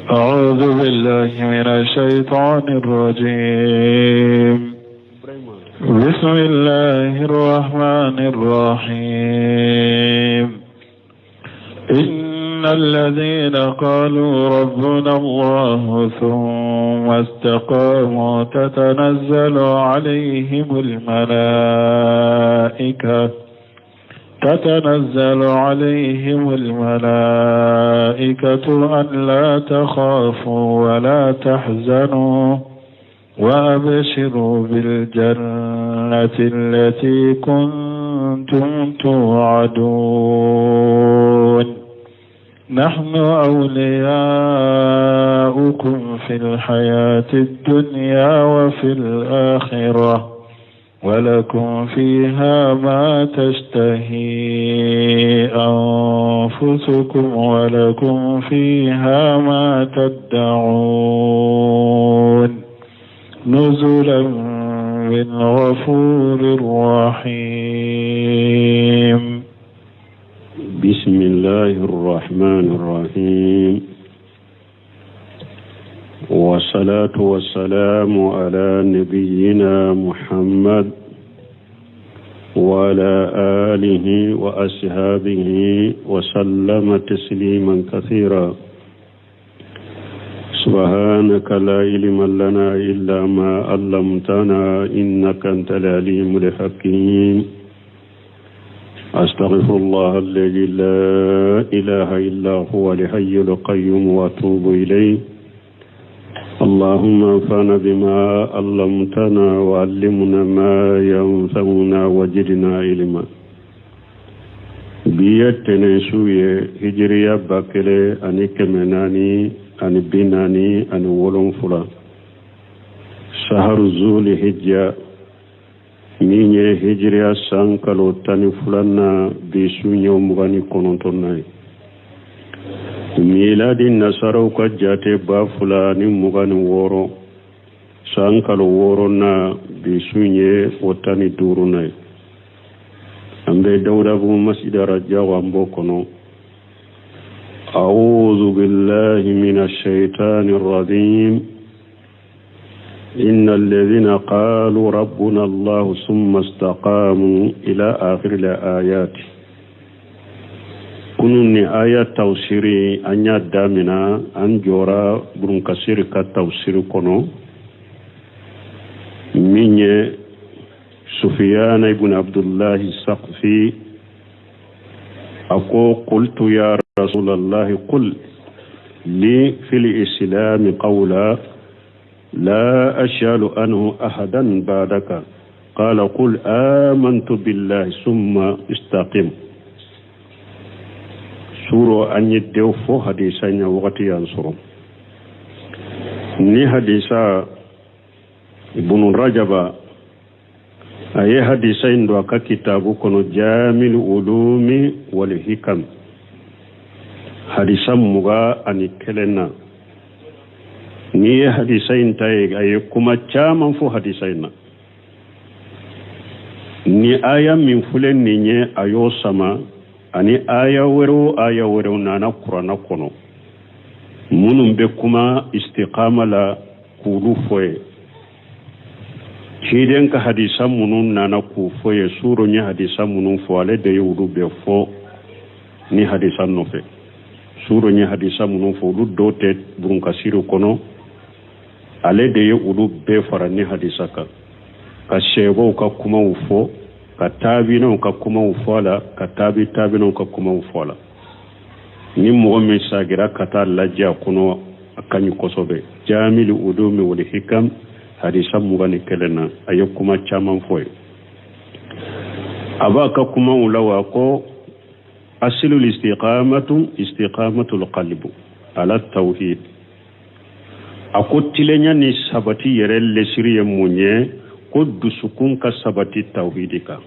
أعوذ بالله من الشيطان الرجيم. بسم الله الرحمن الرحيم. إن الذين قالوا ربنا الله ثم استقاموا تتنزل عليهم الملائكة أن لا تخافوا ولا تحزنوا وأبشروا بالجنة التي كنتم توعدون. نحن أولياؤكم في الحياة الدنيا وفي الآخرة، ولكم فيها ما تشتهي أنفسكم ولكم فيها ما تدعون. نزلا من غفور رحيم. بسم الله الرحمن الرحيم، والصلاة والسلام على نبينا محمد وعلى آله وأصحابه وسلم تسليما كثيرا. سبحانك لا علم لنا إلا ما علمتنا إنك أنت العليم الحكيم. أستغفر الله الذي لا إله إلا هو الحي القيوم وأتوب إليه. اللهم انفعنا بما علمتنا وعلمنا ما ينفعنا وزدنا علما. Bi ye tɛnɛn su ye, hijiriya 1447, saharu zuli hijja, min ye hijiriya san kalo 12nan, bi su ɲɛ 29nan ye. Miladi nasaraw ka jate 2026, san kalo wɔɔrɔnan, bi su ye o 15nan ye. An bɛ Dawudabugu Masjid Rajaw, an b'o kɔnɔ. أعوذ بالله من الشيطان الرجيم. إن الذين قالوا ربنا الله ثم استقاموا إلى آخر الآيات. Kunun ni aya tafsiri an y'a damina, an jɔra Burunkasiri ka tafsiri kɔnɔ, min ye Sufiyana ibn Abdullahi Saqfi, a ko: قلت يا رسول الله قل لي في الإسلام قولا لا أسأل عنه أحدا بعدك. قال: قل آمنت بالله ثم استقم. Suro an ye dew fo hadisa ɲa wagati y'an sɔrɔ ni hadisa. Ibnu Rajaba a ye hadisa in don a ka kitabu kɔnɔ, Jamil Ulumi wal Hikam, hadisa 21 na. N'i ye hadisa in ta ye, a ye kuma caman fɔ hadisa in na. Ni aya min filɛ nin ye, a y'o sama ani aya wɛrɛw, aya wɛrɛw nana Kuranna kɔnɔ minnu bɛ kuma istiqama la, k'olu fɔ ye. Ciden ka hadisa minnu nana k'u fɔ ye, suro ye hadisa minnu fɔ, ale de ye olu bɛɛ fɔ ni hadisa nɔfɛ. Suro ye hadisa minnu fɔ, olu dɔw tɛ Burunkasiri kɔnɔ, ale de ye olu bɛɛ fara ni hadisa kan, ka sɛbɛw ka kumaw fɔ, ka taabinaw ka kumaw fɔ a la, ka taabi taabinaw ka kumaw fɔ a la. Ni mɔgɔ min sagira ka taa lajɛ a kɔnɔ, a ka ɲi kosɛbɛ. Jamili Ulumi wal Hikam, hadisa 21 na, a ye kuma caman fɔ ye. A b'a ka kumaw la wa ko: أصل الاستقامة استقامة القلب على التوحيد. A ko tilenya ni sabati yɛrɛ lesiri ye mun ye? Ko dusukun ka sabati tawhidi kan.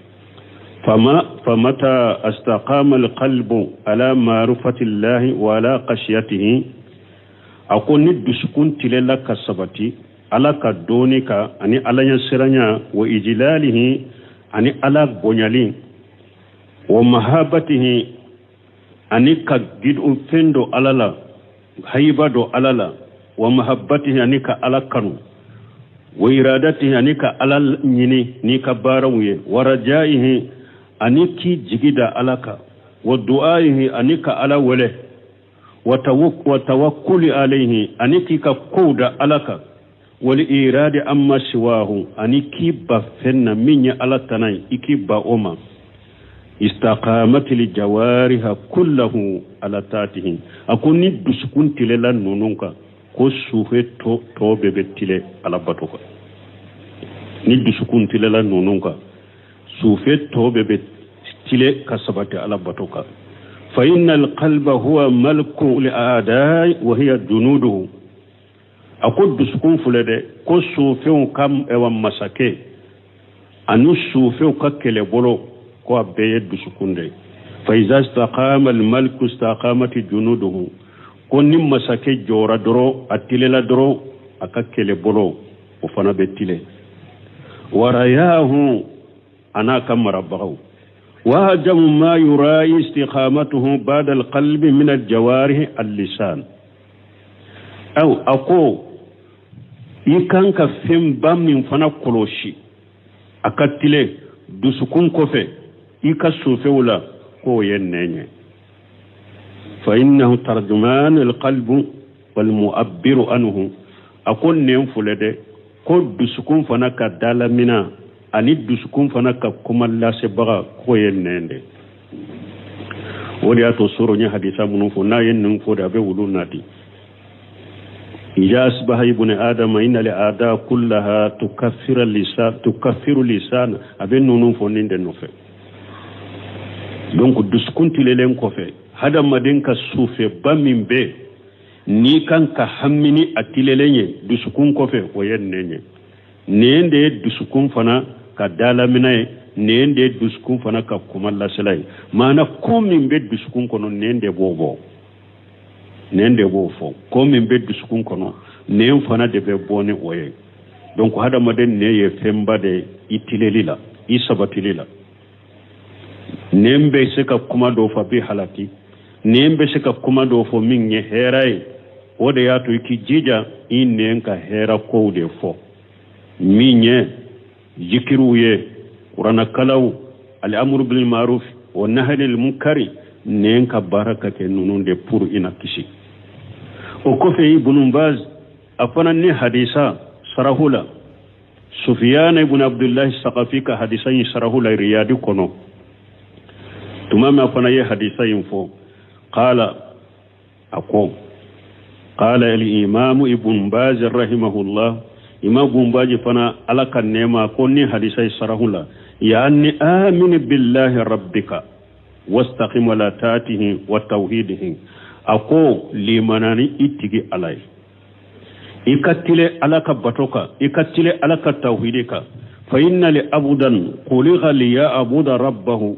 فما فمتى استقام القلب على معرفة الله وعلى خشيته. A ko ni dusukun tilela ka sabati Ala ka dɔnni kan ani Ala ɲɛsiranya, وإجلاله, ani Ala bonyali, ومحبته, ani ka gido fɛn dɔ Ala la. hayiba don Ala la, wa mahabbatihi, ani ka Ala kanu, wa iradatihi, ani ka Ala ɲini n'i ka baaraw ye, wa rajaihi, ani k'i jigi da Ala kan, wa du'aihi, ani ka Ala wele, wa tawakkuli alayhi, ani k'i ka kow da Ala kan, wal iradi amma siwahu, ani k'i ba fɛn na min ye Ala tana ye, i k'i ba o ma. Istaqamatil jawariha kullahu ala taatihi. A ko ni dusukun tilela ninnu kan, ko sufe tɔ bɛɛ bɛ tile Ala bato kan. Ni dusukun tilela ninnu kan, sufe tɔ bɛɛ bɛ tile ka sabati Ala bato kan. Fa inna alqalba huwa malku li a'dai wa hiya junuduhu. A ko dusukun filɛ dɛ, ko sufɛnw ka ɛwa masakɛ ani sufɛnw ka kɛlɛbolo, ko a bɛɛ ye dusukun de ye. Fa iza istaqama almaliku istaqamati junuduhu. Ko ni masakɛ jɔra dɔrɔn, a tilela dɔrɔn, a ka kɛlɛbolo o fana bɛ tile. Warayahu, a n'a ka marabagaw. Wahajamu ma yurayi istiqamatuhu ba'da alqalbi min aljawarihi allisan. Aw, a ko i kan ka fɛnba min fana kɔlɔsi a ka tile dusukun kɔfɛ i ka sufɛw la, k'o ye nɛn ye. Fa innahu tarjuman alqalbu walmu'abbiru anhu. A ko nɛn filɛ dɛ, ko dusukun fana ka dalamina ani dusukun fana ka kuma lasebaga, k'o ye nɛn de. O de y'a to soro ye hadisa minnu fɔ, n'a ye ninnu fɔ de, a bɛ wulu nati. Ija asbaha ibn adama inna li ada kullaha tukaffiru lisan, tukaffiru lisan, a bɛ ninnu fɔ nin de nɔfɛ. Donc dusukun tilelen kɔfɛ, hadamaden ka sufɛba min bɛ n'i kan ka hami ni a tilelen ye dusukun kɔfɛ, o ye nɛn ye. Nɛn de ye dusukun fana ka dalamina ye, nɛn de ye dusukun fana ka kuma lasela ye. Maana ko min bɛ dusukun kɔnɔ, nɛn de b'o bɔ, nɛn de b'o fɔ. Ko min bɛ dusukun kɔnɔ, nɛn fana de bɛ bɔ ni o ye. Donc hadamaden nɛn ye fɛnba de ye i tileli la, i sabatili la. Nɛn bɛ se ka kuma dɔw fɔ a bɛ halaki, nɛn bɛ se ka kuma dɔw fɔ min ye hɛrɛ ye. O de y'a to i k'i jija i nɛn ka hɛrɛ kow de fɔ, min ye zikiriw ye, kuranakalaw, al'amuru bil ma'ruf wa nahyi anil munkari. Nɛn ka baara ka kɛ ninnu de pour i na kisi. O kɔfɛ, Ibn Baz a fana ni hadisa sarahu la, Sufyan ibn Abdullahi Saqafi ka hadisa in sarahu la Riyadi kɔnɔ, tuma min a fana ye hadisa in fɔ, qala, a ko qala al-imam Ibn Baz rahimahullah, Imam Ibn Baz fana, Ala ka nɛɛma, ko ni hadisa in sarahu la, yaani amini billahi rabbika wastaqim ala taatihi wa tawhidihi. A ko limanani i tigi Ala ye, i ka tile Ala ka bato kan, i ka tile Ala ka tawhidi kan. Fa inna li abudan khuliqa liya'buda rabbahu.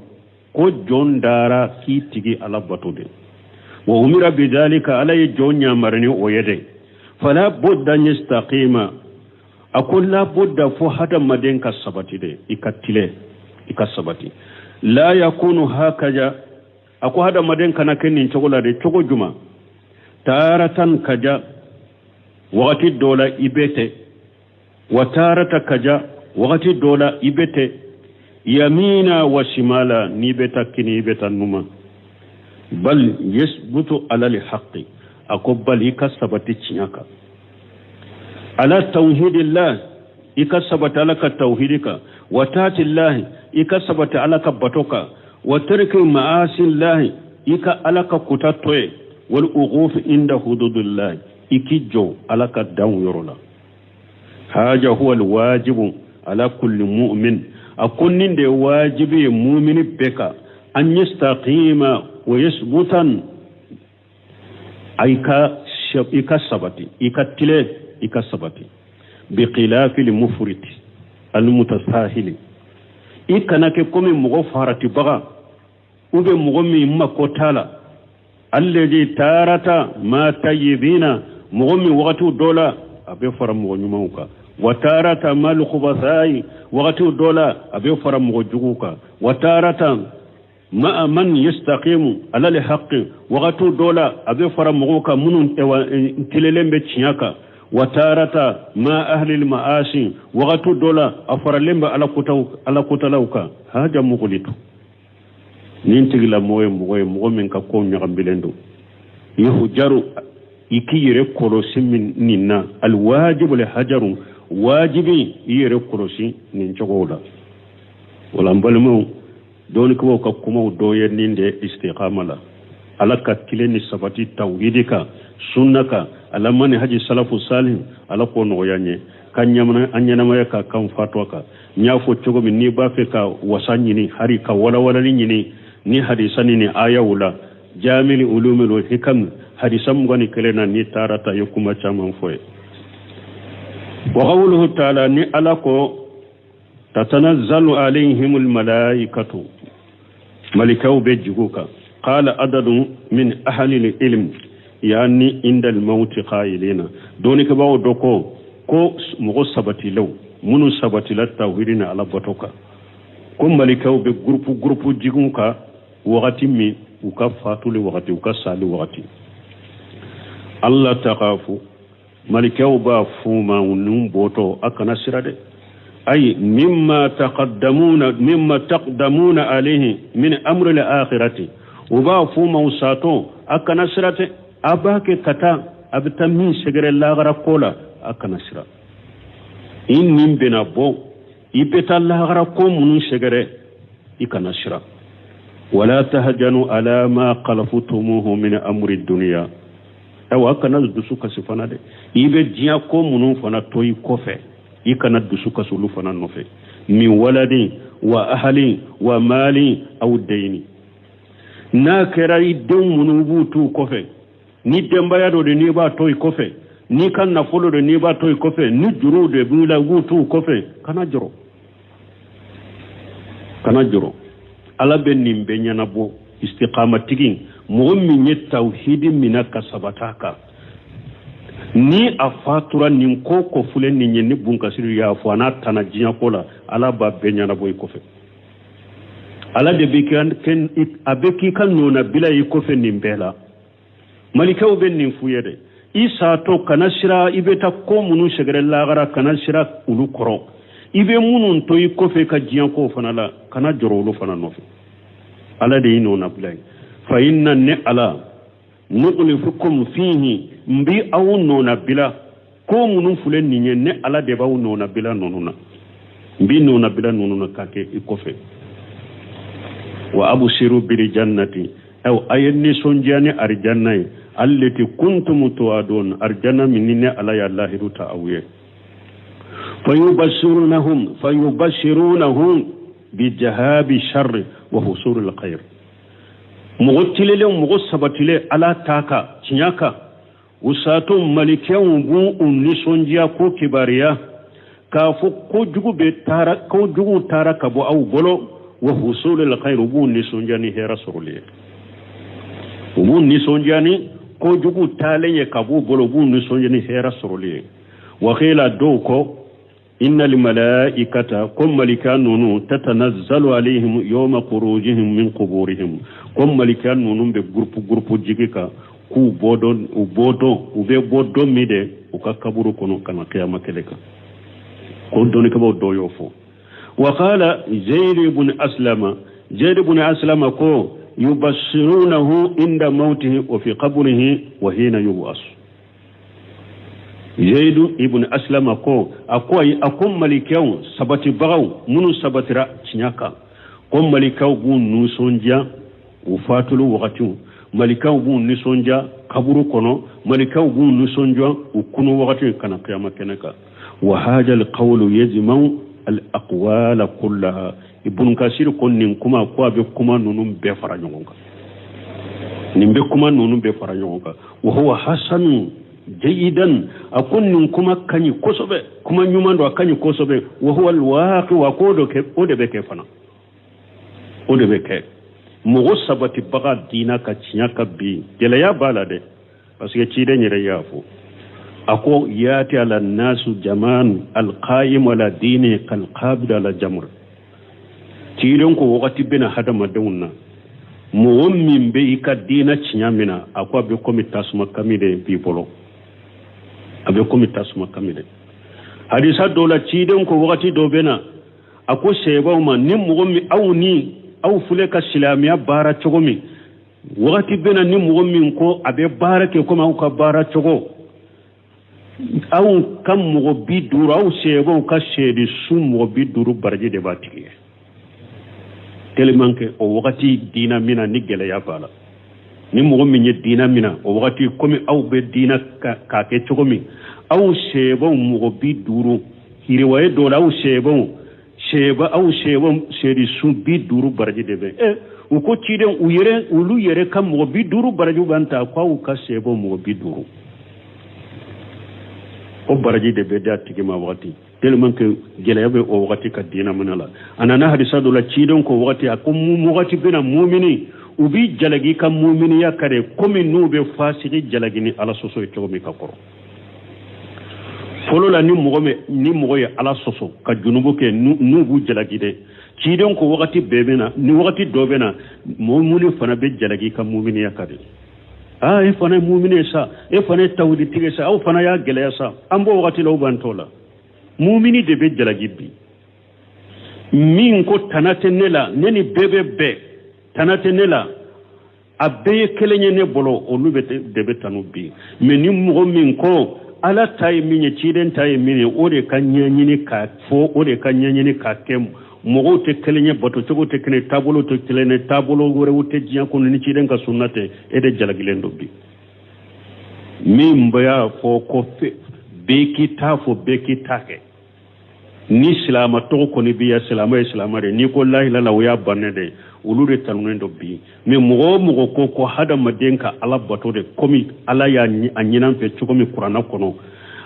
Ko jɔn dara k'i tigi Ala bato de, wa umira bidhalika, Ala ye jɔn yamari ni o ye de. Fala budda an yastaqima. A ko la budda, fo hadamaden ka sabati de, i ka tile, i ka sabati. La yakunu hakaja. A ko hadamaden kana kɛ nin cogo la de. Cogo juma? Taratan kaja, wagati dɔ la i bɛ tɛ, wa tarata kaja, wagati dɔ la i bɛ tɛ, yamina wa shimala, n'i bɛ taa kini, i bɛ taa numa. Bal yasbutu ala alhaqi. A ko bal, i ka sabati tiɲɛ kan, ala tawhidillah, i ka sabati Ala ka tawhidi kan, wa taatillahi, i ka sabati Ala ka bato kan, wa tarki ma'asillahi, i ka Ala ka kuta to ye, wal uqufi inda hududillahi, i k'i jɔ Ala ka danw yɔrɔ la. Haja huwa alwajibu ala kulli mu'min. A ko nin de ye wajibi ye mumini bɛɛ kan, an yastaqima wa yasbutan, i ka sabati, i ka tile, i ka sabati. Biqilafi lmufriti almutasahili, i kana kɛ komi mɔgɔ faratibaga ou bien mɔgɔ min mako t'a la, allazi tarata ma tayyibina, mɔgɔ min wagatiw dɔ la a bɛ fara mɔgɔ ɲumanw kan, wa tarata mal khubasai, wagatiw dɔ la a bɛ fara mɔgɔ juguw kan, wa tarata. Ma'a man yastaqimu ala alhaqi, wagati dɔ la a bɛ fara mɔgɔw kan minnu tilelen bɛ tiɲɛ kan. Wa tarata ma ahlil ma'asi, wagati dɔ la a faralen bɛ ala kotalaw kan. Haja mugulitu, nin tigilamɔgɔ ye mɔgɔ ye, mɔgɔ min ka ko ɲagambilen don. Yuhjaru, i k'i yɛrɛ kɔlɔsi min nin na. Alwajibu le hajaru, wajibi i yɛrɛ kɔlɔsi nin cogo la. Wala n balimaw, dɔnnikɛbaw ka kumaw dɔ ye nin de istiqama la, ala ka tilen ni sabati tawhidi kan, sunna kan, ala manhaji salafu salih. Ala k'o nɔgɔya n ye ka ɲamana an ɲɛnamaya ka kan fatwa kan. N y'a fɔ cogo min, n'i b'a fɛ ka wasa ɲini, hari ka walawalali ɲini ni hadisa ni ni ayaw la, jamili ulumil hikam, hadisa 21 na, n'i taara ta ye kuma caman fɔ ye. Wa qawluhu ta'ala, ni ala ko tatanazzalu alayhimul malaikatu, malikaw bɛ jigin kan. Qala adadun min ahli ilm, yani inda al-mauti qailina, dɔnnikɛbaaw dɔ ko mɔgɔ sabatilaw minnu sabatila tawhidi ni ala bato kan, ko malikaw bɛ gurupu gurupu jigin kan wagati min u ka fatuli wagati, u ka sali wagati. Allah takafu, malikaw b'a f'u ma ninnu bɔtɔ, a kana sira dɛ. Ay mimma taqaddamuna, mimma taqdamuna alayhi min amri al-akhirati, u b'a f'u ma u satɔ, a kana sira tɛ, a b'a kɛ ka taa, a bɛ taa min sɛgɛrɛ lahara ko la, a kana sira. I nin bɛna bɔ, i bɛ taa lahara ko minnu sɛgɛrɛ, i kana sira. Wala tahjanu ala ma khalafutumuhu min amri dunya, ayiwa a kana dusu kasi fana dɛ. I bɛ diɲɛ ko minnu fana to i kɔfɛ, i kana dusu kasi olu fana nɔfɛ. Min waladin wa ahalin wa malin aw dayni, n'a kɛra i denw minnu b'u t'u kɔfɛ, ni denbaya dɔ de n'i b'a to i kɔfɛ, n'i ka nafolo de n'i b'a to i kɔfɛ, ni juruw de b'i la i b'u t'u kɔfɛ, kana jɔrɔ, kana jɔrɔ. Ala bɛ nin bɛɛ ɲɛnabɔ. Istiqamatigi, mɔgɔ min ye tawhidi minɛ ka sabata kan, ni a fatura nin ko ko filɛ nin ye, ni bunkasiri y'a fɔ, a n'a tana diɲɛ ko la, ala b'a bɛɛ ɲɛnabɔ i kɔfɛ. Ala de bɛ kɛ, a bɛ k'i ka nɔnabila i kɔfɛ nin bɛɛ la. Malikaw bɛ nin f'u ye dɛ, i satɔ kana sira, i bɛ taa ko minnu sɛgɛrɛ lahara, kana sira olu kɔrɔ. I bɛ minnu to i kɔfɛ ka diɲɛ ko fana la, kana jɔrɔ olu fana nɔfɛ. Ala de y'i nɔnabila ye. Fa inna, ne ala, nukhlifukum fihi, n bi aw nɔnabila ko minnu filɛ nin ye, ne ala de b'aw nɔnabila ninnu na, n b'i nɔnabila ninnu na k'a kɛ i kɔfɛ. Wa absiru bil jannati, aw a ye nisɔndiya ni arijanna ye, allati kuntum tu'adun, arijanna min ni ne ala y'a lahidu ta aw ye. Fayubashirunahum bi jahabi sharri wa husulil khair, mɔgɔ tilelen, mɔgɔ sabatilen ala ta kan, tiɲɛ kan, u satɔ malikɛw b'u u nisɔndiya ko kibaruya k'a fɔ kojugu bɛ taara, kojugu taara ka bɔ aw bolo. Wa husulil khair, u b'u nisɔndiya ni hɛrɛ sɔrɔli ye, u b'u nisɔndiya ni kojugu taalen ye ka b'u bolo, u b'u nisɔndiya ni hɛrɛ sɔrɔli ye. Wa qila, dɔw ko inna almalaikata, ko malika nunu, tatanazzalu alayhim yawma khurujihim min quburihim, ko malika nunu bɛ gurupu gurupu jigi kan k'u bɔ dɔn, u bɔ dɔn, u bɛ bɔ don min de u ka kaburu kɔnɔ ka na kiyama kɛlɛ kan, ko dɔnnikɛbaw dɔw y'o fɔ. Wa qala zayd ibn aslama, zayd ibn aslama ko yubashirunahu inda mautihi wa fi qabrihi wa hina yub'as. Zayidu ibn aslama ko, a ko ayi, a ko malikɛw sabatibagaw minnu sabatira tiɲɛ kan, ko malikaw b'u nisɔndiya u fatuli wagatiw, malikaw b'u nisɔndiya kaburu kɔnɔ, malikaw b'u nisɔndiya u kunu wagati ka na kiyama kɛnɛ kan. Wa hada alqawlu yajma'u al aqwala kullaha, Ibn Kasir ko nin kuma, ko a bɛ kuma ninnu bɛɛ fara ɲɔgɔn kan, nin bɛ kuma ninnu bɛɛ fara ɲɔgɔn kan. Wa huwa hasanu jayidan, a ko nin kuma ka ɲi kosɛbɛ, kuma ɲuman don, a ka ɲi kosɛbɛ. Wa huwa alwaqi, wa ko dɔ kɛ, o de bɛ kɛ fana, o de bɛ kɛ. Mɔgɔ sabatibaga diina ka tiɲɛ ka bi, gɛlɛya b'a la dɛ, parce que ciden yɛrɛ y'a fɔ, a ko yati ala nasu jamanu alqaim ala dini kalqabid ala jamr. Ciden ko wagati bɛna hadamadenw na. Mɔgɔ min bɛ i ka diina tiɲɛ mina, a ko a bɛ komi tasuma kami de b'i bolo, a bɛ komi tasuma kami de. Hadisa dɔ la, ciden ko wagati dɔ bɛ na, a ko seebaw ma, ni mɔgɔ min aw ni aw filɛ ka silamɛya baara cogo min, wagati bɛ na ni mɔgɔ min ko a bɛ baara kɛ komi aw ka baara cogo, aw ka mɔgɔ 50, aw seebaw ka seedi su mɔgɔ 50 baraji de b'a tigi ye. Tellement que o wagati diina mina ni gɛlɛya b'a la, ni mɔgɔ min ye diina mina o wagati komi aw bɛ diina k'a kɛ cogo min, aw seebaw mɔgɔ 50, riwaye dɔ la, aw seebaw seeba aw seebaw seedi su 50 baraji de bɛ. U ko ciden, u yɛrɛ, olu yɛrɛ ka mɔgɔ 50 baraji b'an ta? Ko aw ka seebaw mɔgɔ 50, o baraji de bɛ di a tigi ma wagati, tellement que gɛlɛya bɛ o wagati ka diina minɛ la. A nana hadisa dɔ la, ciden ko wagati, a ko wagati bɛna, mumini u b'i jalaki ka muminiya ka de komi n'u bɛ fasigi jalaki ni Ala sɔsɔ ye cogo min ka kɔrɔ. Fɔlɔ la, ni mɔgɔ min, ni mɔgɔ ye Ala sɔsɔ ka junubu kɛ, n'u b'u jalaki dɛ. Ciden ko wagati bɛɛ bɛ na, ni wagati dɔ bɛ na, mumini fana bɛ jalaki ka muminiya ka de. Aa, e fana ye mumini ye sa, e fana ye tawhiditigi ye sa, aw fana y'a gɛlɛya sa. An b'o wagati la, u b'an t'o la. Mumini de bɛ jalaki bi. Min ko tana tɛ ne la, ne ni bɛɛ bɛ bɛn, tana tɛ ne la, a bɛɛ ye kelen ye ne bolo, olu bɛ de bɛ tanu bi. Mais ni mɔgɔ min ko Ala ta ye min ye, ciden ta ye min ye, o de ka ɲɛɲini k'a fɔ, o de ka ɲɛɲini k'a kɛ, mɔgɔw tɛ kelen ye, batocogo tɛ kelen ye, taabolo tɛ kelen ye, taabolo wɛrɛw tɛ diɲɛ kɔnɔ ni ciden ka sunna tɛ, e de jalakilen don bi. Min b'a fɔ ko bɛɛ k'i ta fɔ, bɛɛ k'i ta kɛ, ni silama tɔgɔ kɔni b'i ya, silama ye silama de, n'i ko lahilala, o y'a bannen de, olu de tanunen don bi. Mais mɔgɔ o mɔgɔ ko hadamaden ka Ala bato de komi Ala y'a a ɲin'an fɛ cogo min kuranna kɔnɔ,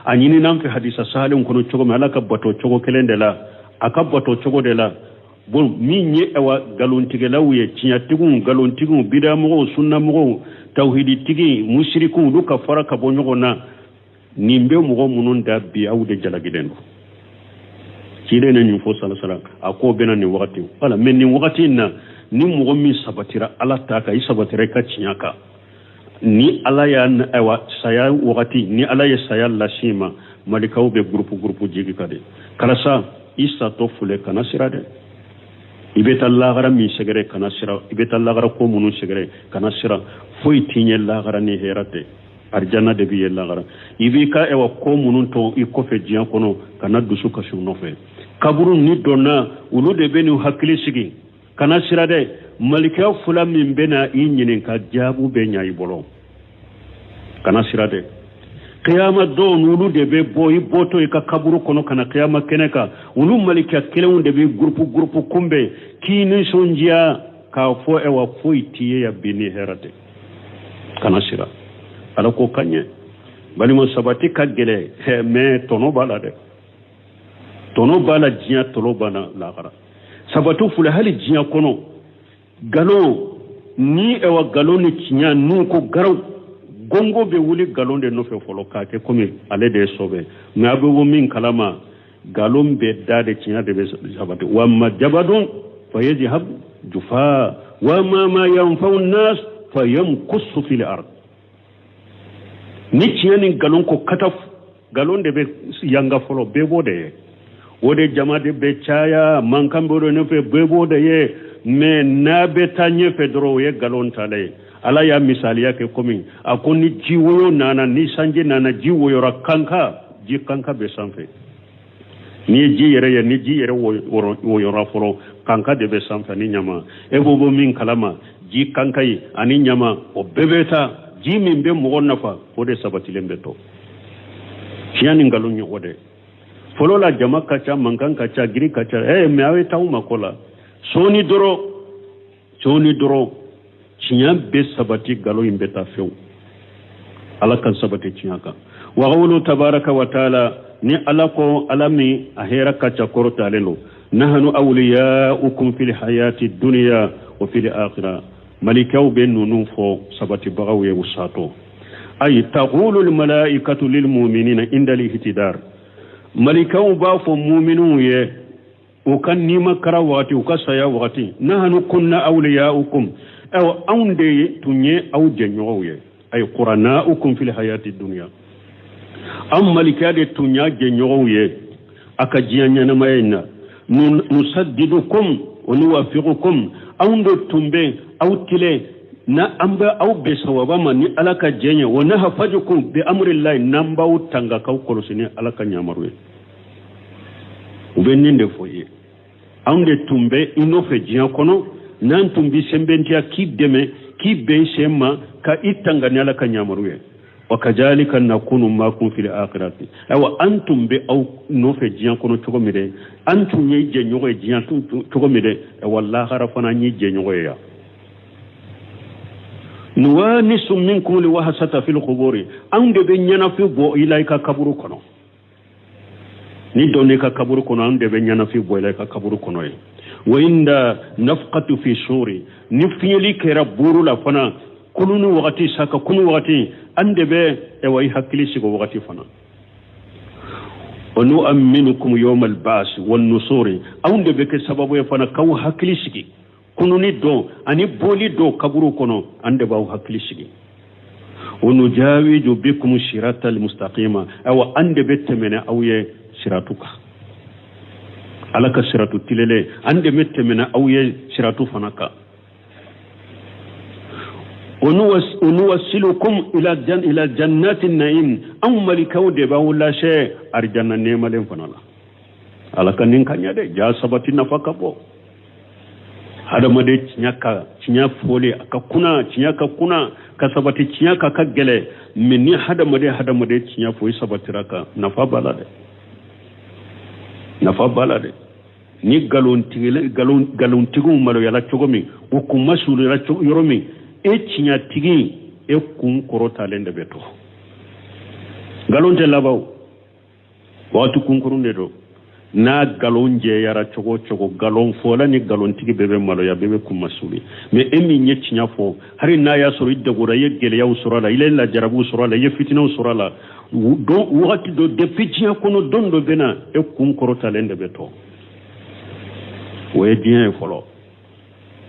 a ɲinin'an fɛ hadisa sahalenw kɔnɔ cogo min, Ala ka bato cogo kelen de la, a ka bato cogo de la. Bon, min ye awa nkalontigɛlaw ye, tiɲɛtigiw, nkalontigiw, bidamɔgɔw, sunnamɔgɔw, tawhiditigi, musirikiw, olu ka fara ka bɔ ɲɔgɔn na, nin bɛ mɔgɔ minnu da bi, aw de jalakilen don. Ciden ne nin fɔ salasala, a k'o bɛna nin wagati wala. Mais nin wagati in na, ni mɔgɔ min sabatira Ala ta kan, i sabatira i ka tiɲɛ kan, ni Ala y'a ayiwa saya wagati, ni Ala ye saya lase i ma, malikaw bɛ gurupu gurupu jigi ka de karisa, i satɔ filɛ, kana sira dɛ, i bɛ taa lahara min sɛgɛrɛ, kana sira, i bɛ taa lahara ko minnu sɛgɛrɛ, kana sira, foyi t'i ɲɛ lahara ni hɛrɛ tɛ, arijana de b'i ye lahara. I b'i ka ɛwa ko minnu to i kɔfɛ diɲɛ kɔnɔ, kana dusu kasi u nɔfɛ. Kaburu ni donna, olu de bɛ n'u hakili sigi, kana sira dɛ, malikɛ fila min bɛna i ɲininka, jaabu bɛ ɲa i bolo, kana sira dɛ. Kiyama don, olu de bɛ bɔ i bɔtɔ i ka kaburu kɔnɔ ka na kiyama kɛnɛ kan, olu malikɛ kelenw de bɛ gurupu gurupu kunbɛn k'i nisɔndiya k'a fɔ ɛwa foyi t'i ye yan bi ni hɛrɛ tɛ, kana sira. Ala ko ka ɲɛ, balima, sabati ka gɛlɛ, mais tɔnɔ b'a la dɛ, tɔnɔ b'a la diɲɛ, tɔnɔ b'a la lahara. Sabati filɛ, hali diɲɛ kɔnɔ, galon ni ɛwa galon ni tiɲɛ n'u ko garaw gongo bɛ wuli galon de nɔfɛ fɔlɔ k'a kɛ komi ale de ye sɔbɛ. Mais a bɛ bɔ min kalama, galon bɛ da de, tiɲɛ de bɛ sabati. Wa amma jabadun fa yajhab jufa wa ma ma yanfa'u nas fa yamkusu fil ard. Ni tiɲɛ ni nkalon ko kata, nkalon de bɛ yanga fɔlɔ, bɛɛ b'o de ye, o de jama de bɛ caya, mankan b'o de nɔfɛ, bɛɛ b'o de ye. Mais n'a bɛ taa ɲɛfɛ dɔrɔn, o ye nkalon tala ye. Ala y'a misaliya kɛ komi a ko ni ji woyo nana, ni sanji nana, ji woyora kanka, ji kanka bɛ sanfɛ. N'i ye ji yɛrɛ ye, ni ji yɛrɛ woyora fɔlɔ, kanka de bɛ sanfɛ ni ɲama. E b'o bɔ min kalama, ji kanka ye ani ɲama, o bɛɛ bɛ taa. Ji min bɛ mɔgɔ nafa, o de sabatilen bɛ to. Tiɲɛ ni nkalon ye o de. Fɔlɔ la, jama ka ca, mankan ka ca, giri ka ca, mais aw ye taa aw mako la. Sɔɔni dɔrɔn, sɔɔni dɔrɔn, tiɲɛ bɛ sabati, nkalon in bɛ taa fewu. Ala kan sabati tiɲɛ kan. Wa qawlu tabaraka wa taala, ni Ala ko, Ala min a hɛrɛ ka ca, kɔrɔtalen don, nahanu awliyaukum fil hayati dunya wa fil akhirah. Malikaw bɛ ninnu fɔ sabatibagaw ye u satɔ. Ay taqulu al malaikatu lil mu'minina inda al ihtidar, malikaw b'a fɔ mu'minuw ye u ka nimakara wagati, u ka saya wagati, nahanu kunna awliyaukum, Ayiwa, anw de ye tun ye aw jɛɲɔgɔnw ye, ay quranaukum fil hayati dunya, an malikiya de tun y'a jɛɲɔgɔnw ye a ka diɲɛ ɲɛnamaya in na. Nusaddidukum wa nuwafiqukum, anw de tun bɛ aw tilen na, an bɛ aw bɛn sawaba ma ni Ala ka jɛn ye. Wa nahfajukum bi amrillahi, n'an b'aw tanga k'aw kɔlɔsi ni Ala ka yamaru ye. U bɛ nin de fɔ i ye: anw de tun bɛ i nɔfɛ diɲɛ kɔnɔ, n'an tun bɛ sɛnbɛntiya k'i dɛmɛ, k'i bɛn sen ma, ka i tanga ni Ala ka yamaru ye. Wa kazalika nakunu makum fil akhirati, ayiwa, an tun bɛ aw nɔfɛ diɲɛ kɔnɔ cogo min dɛ, an tun ye jɛɲɔgɔn ye diɲɛ cogo min dɛ, ayiwa, lahara fana an ye jɛɲɔgɔn ye yan. Nuwanisu minkum liwahasata fil quburi, anw de bɛ ɲɛnafin bɔ i la i ka kaburu kɔnɔ. Ni donna i ka kaburu kɔnɔ, an de bɛ ɲɛnafin bɔ i la i ka kaburu kɔnɔ ye. Wa inda nafqatu fi suri, ni fiɲɛli kɛra buru la fana, kununi wagati, sa ka kunu wagati, an de bɛ ɛwa i hakili sigi o wagati fana. Wa nu'minukum yawma al-ba'th wan nusuri, anw de bɛ kɛ sababu ye fana k'aw hakili sigi kununi don ani bɔli don kaburu kɔnɔ, an de b'aw hakili sigi. Wa nujawiju bikum sirata almustaqima, ayiwa, an de bɛ tɛmɛ ni aw ye siratu kan, Ala ka siratu tilelen, an de bɛ tɛmɛ ni aw ye siratu fana kan. Wa nuwasilukum ila jannati naim, anw malikaw de b'aw lase arijanna nɛɛmalen fana la. Ala ka nin ka ɲɛ dɛ, ja sabati nafa ka bɔ hadamaden tiɲɛ ka tiɲɛ fɔli a ka kunna, tiɲɛ ka kunna ka sabati, tiɲɛ ka ka gɛlɛ mɛ. Ni hadamaden tiɲɛ fɔ, i sabatira kan, nafa b'a la dɛ, nafa b'a la dɛ. Ni nkalontigiw maloyala cogo min, u kun masuulila yɔrɔ min, e tiɲɛtigi, e kun kɔrɔtalen de bɛ to. Nkalon tɛ laban, waati kunkurun de don. N'a nkalon jɛyara cogo o cogo, nkalon fɔla ni nkalontigi bɛɛ bɛ maloya, bɛɛ bɛ kunmasuli. Mɛ e min ye tiɲɛ fɔ, hali n'a y'a sɔrɔ i degora, i ye gɛlɛyaw sɔrɔ a la, i ye lajarabiw sɔrɔ a la, i ye fitinɛw sɔrɔ a la don wagati dɔ, depuis diɲɛ kɔnɔ, don dɔ bɛ na, e kun kɔrɔtalen de bɛ to. O ye diɲɛ ye fɔlɔ.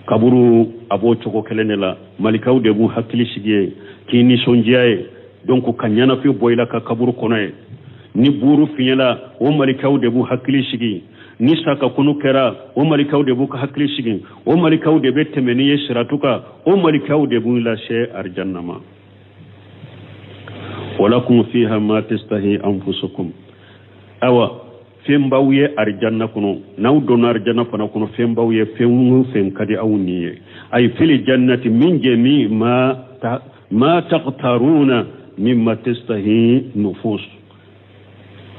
Kaburu a b'o cogo kelen de la, malikaw de b'u hakili sigi ye k'i nisɔndiya ye, donc ka ɲɛnafin bɔ i la ka kaburu kɔnɔ ye. Ni buuru fiɲɛla, o malikaw de b'u hakili sigi. Ni sakakunu kɛra, o malikaw de b'u ka hakili sigi. O malikaw de bɛ tɛmɛ n'i ye siratu kan, o malikaw de b'u lase arijanna ma. Walakum fiha ma tastahi anfusukum, awa, fɛn b'aw ye arijanna kɔnɔ. N'aw donna arijanna fana kɔnɔ, fɛn b'aw ye, fɛn o fɛn ka di aw ni ye. Ay fil jannati min jami ma ta ma taqtaruna mimma tastahi nufus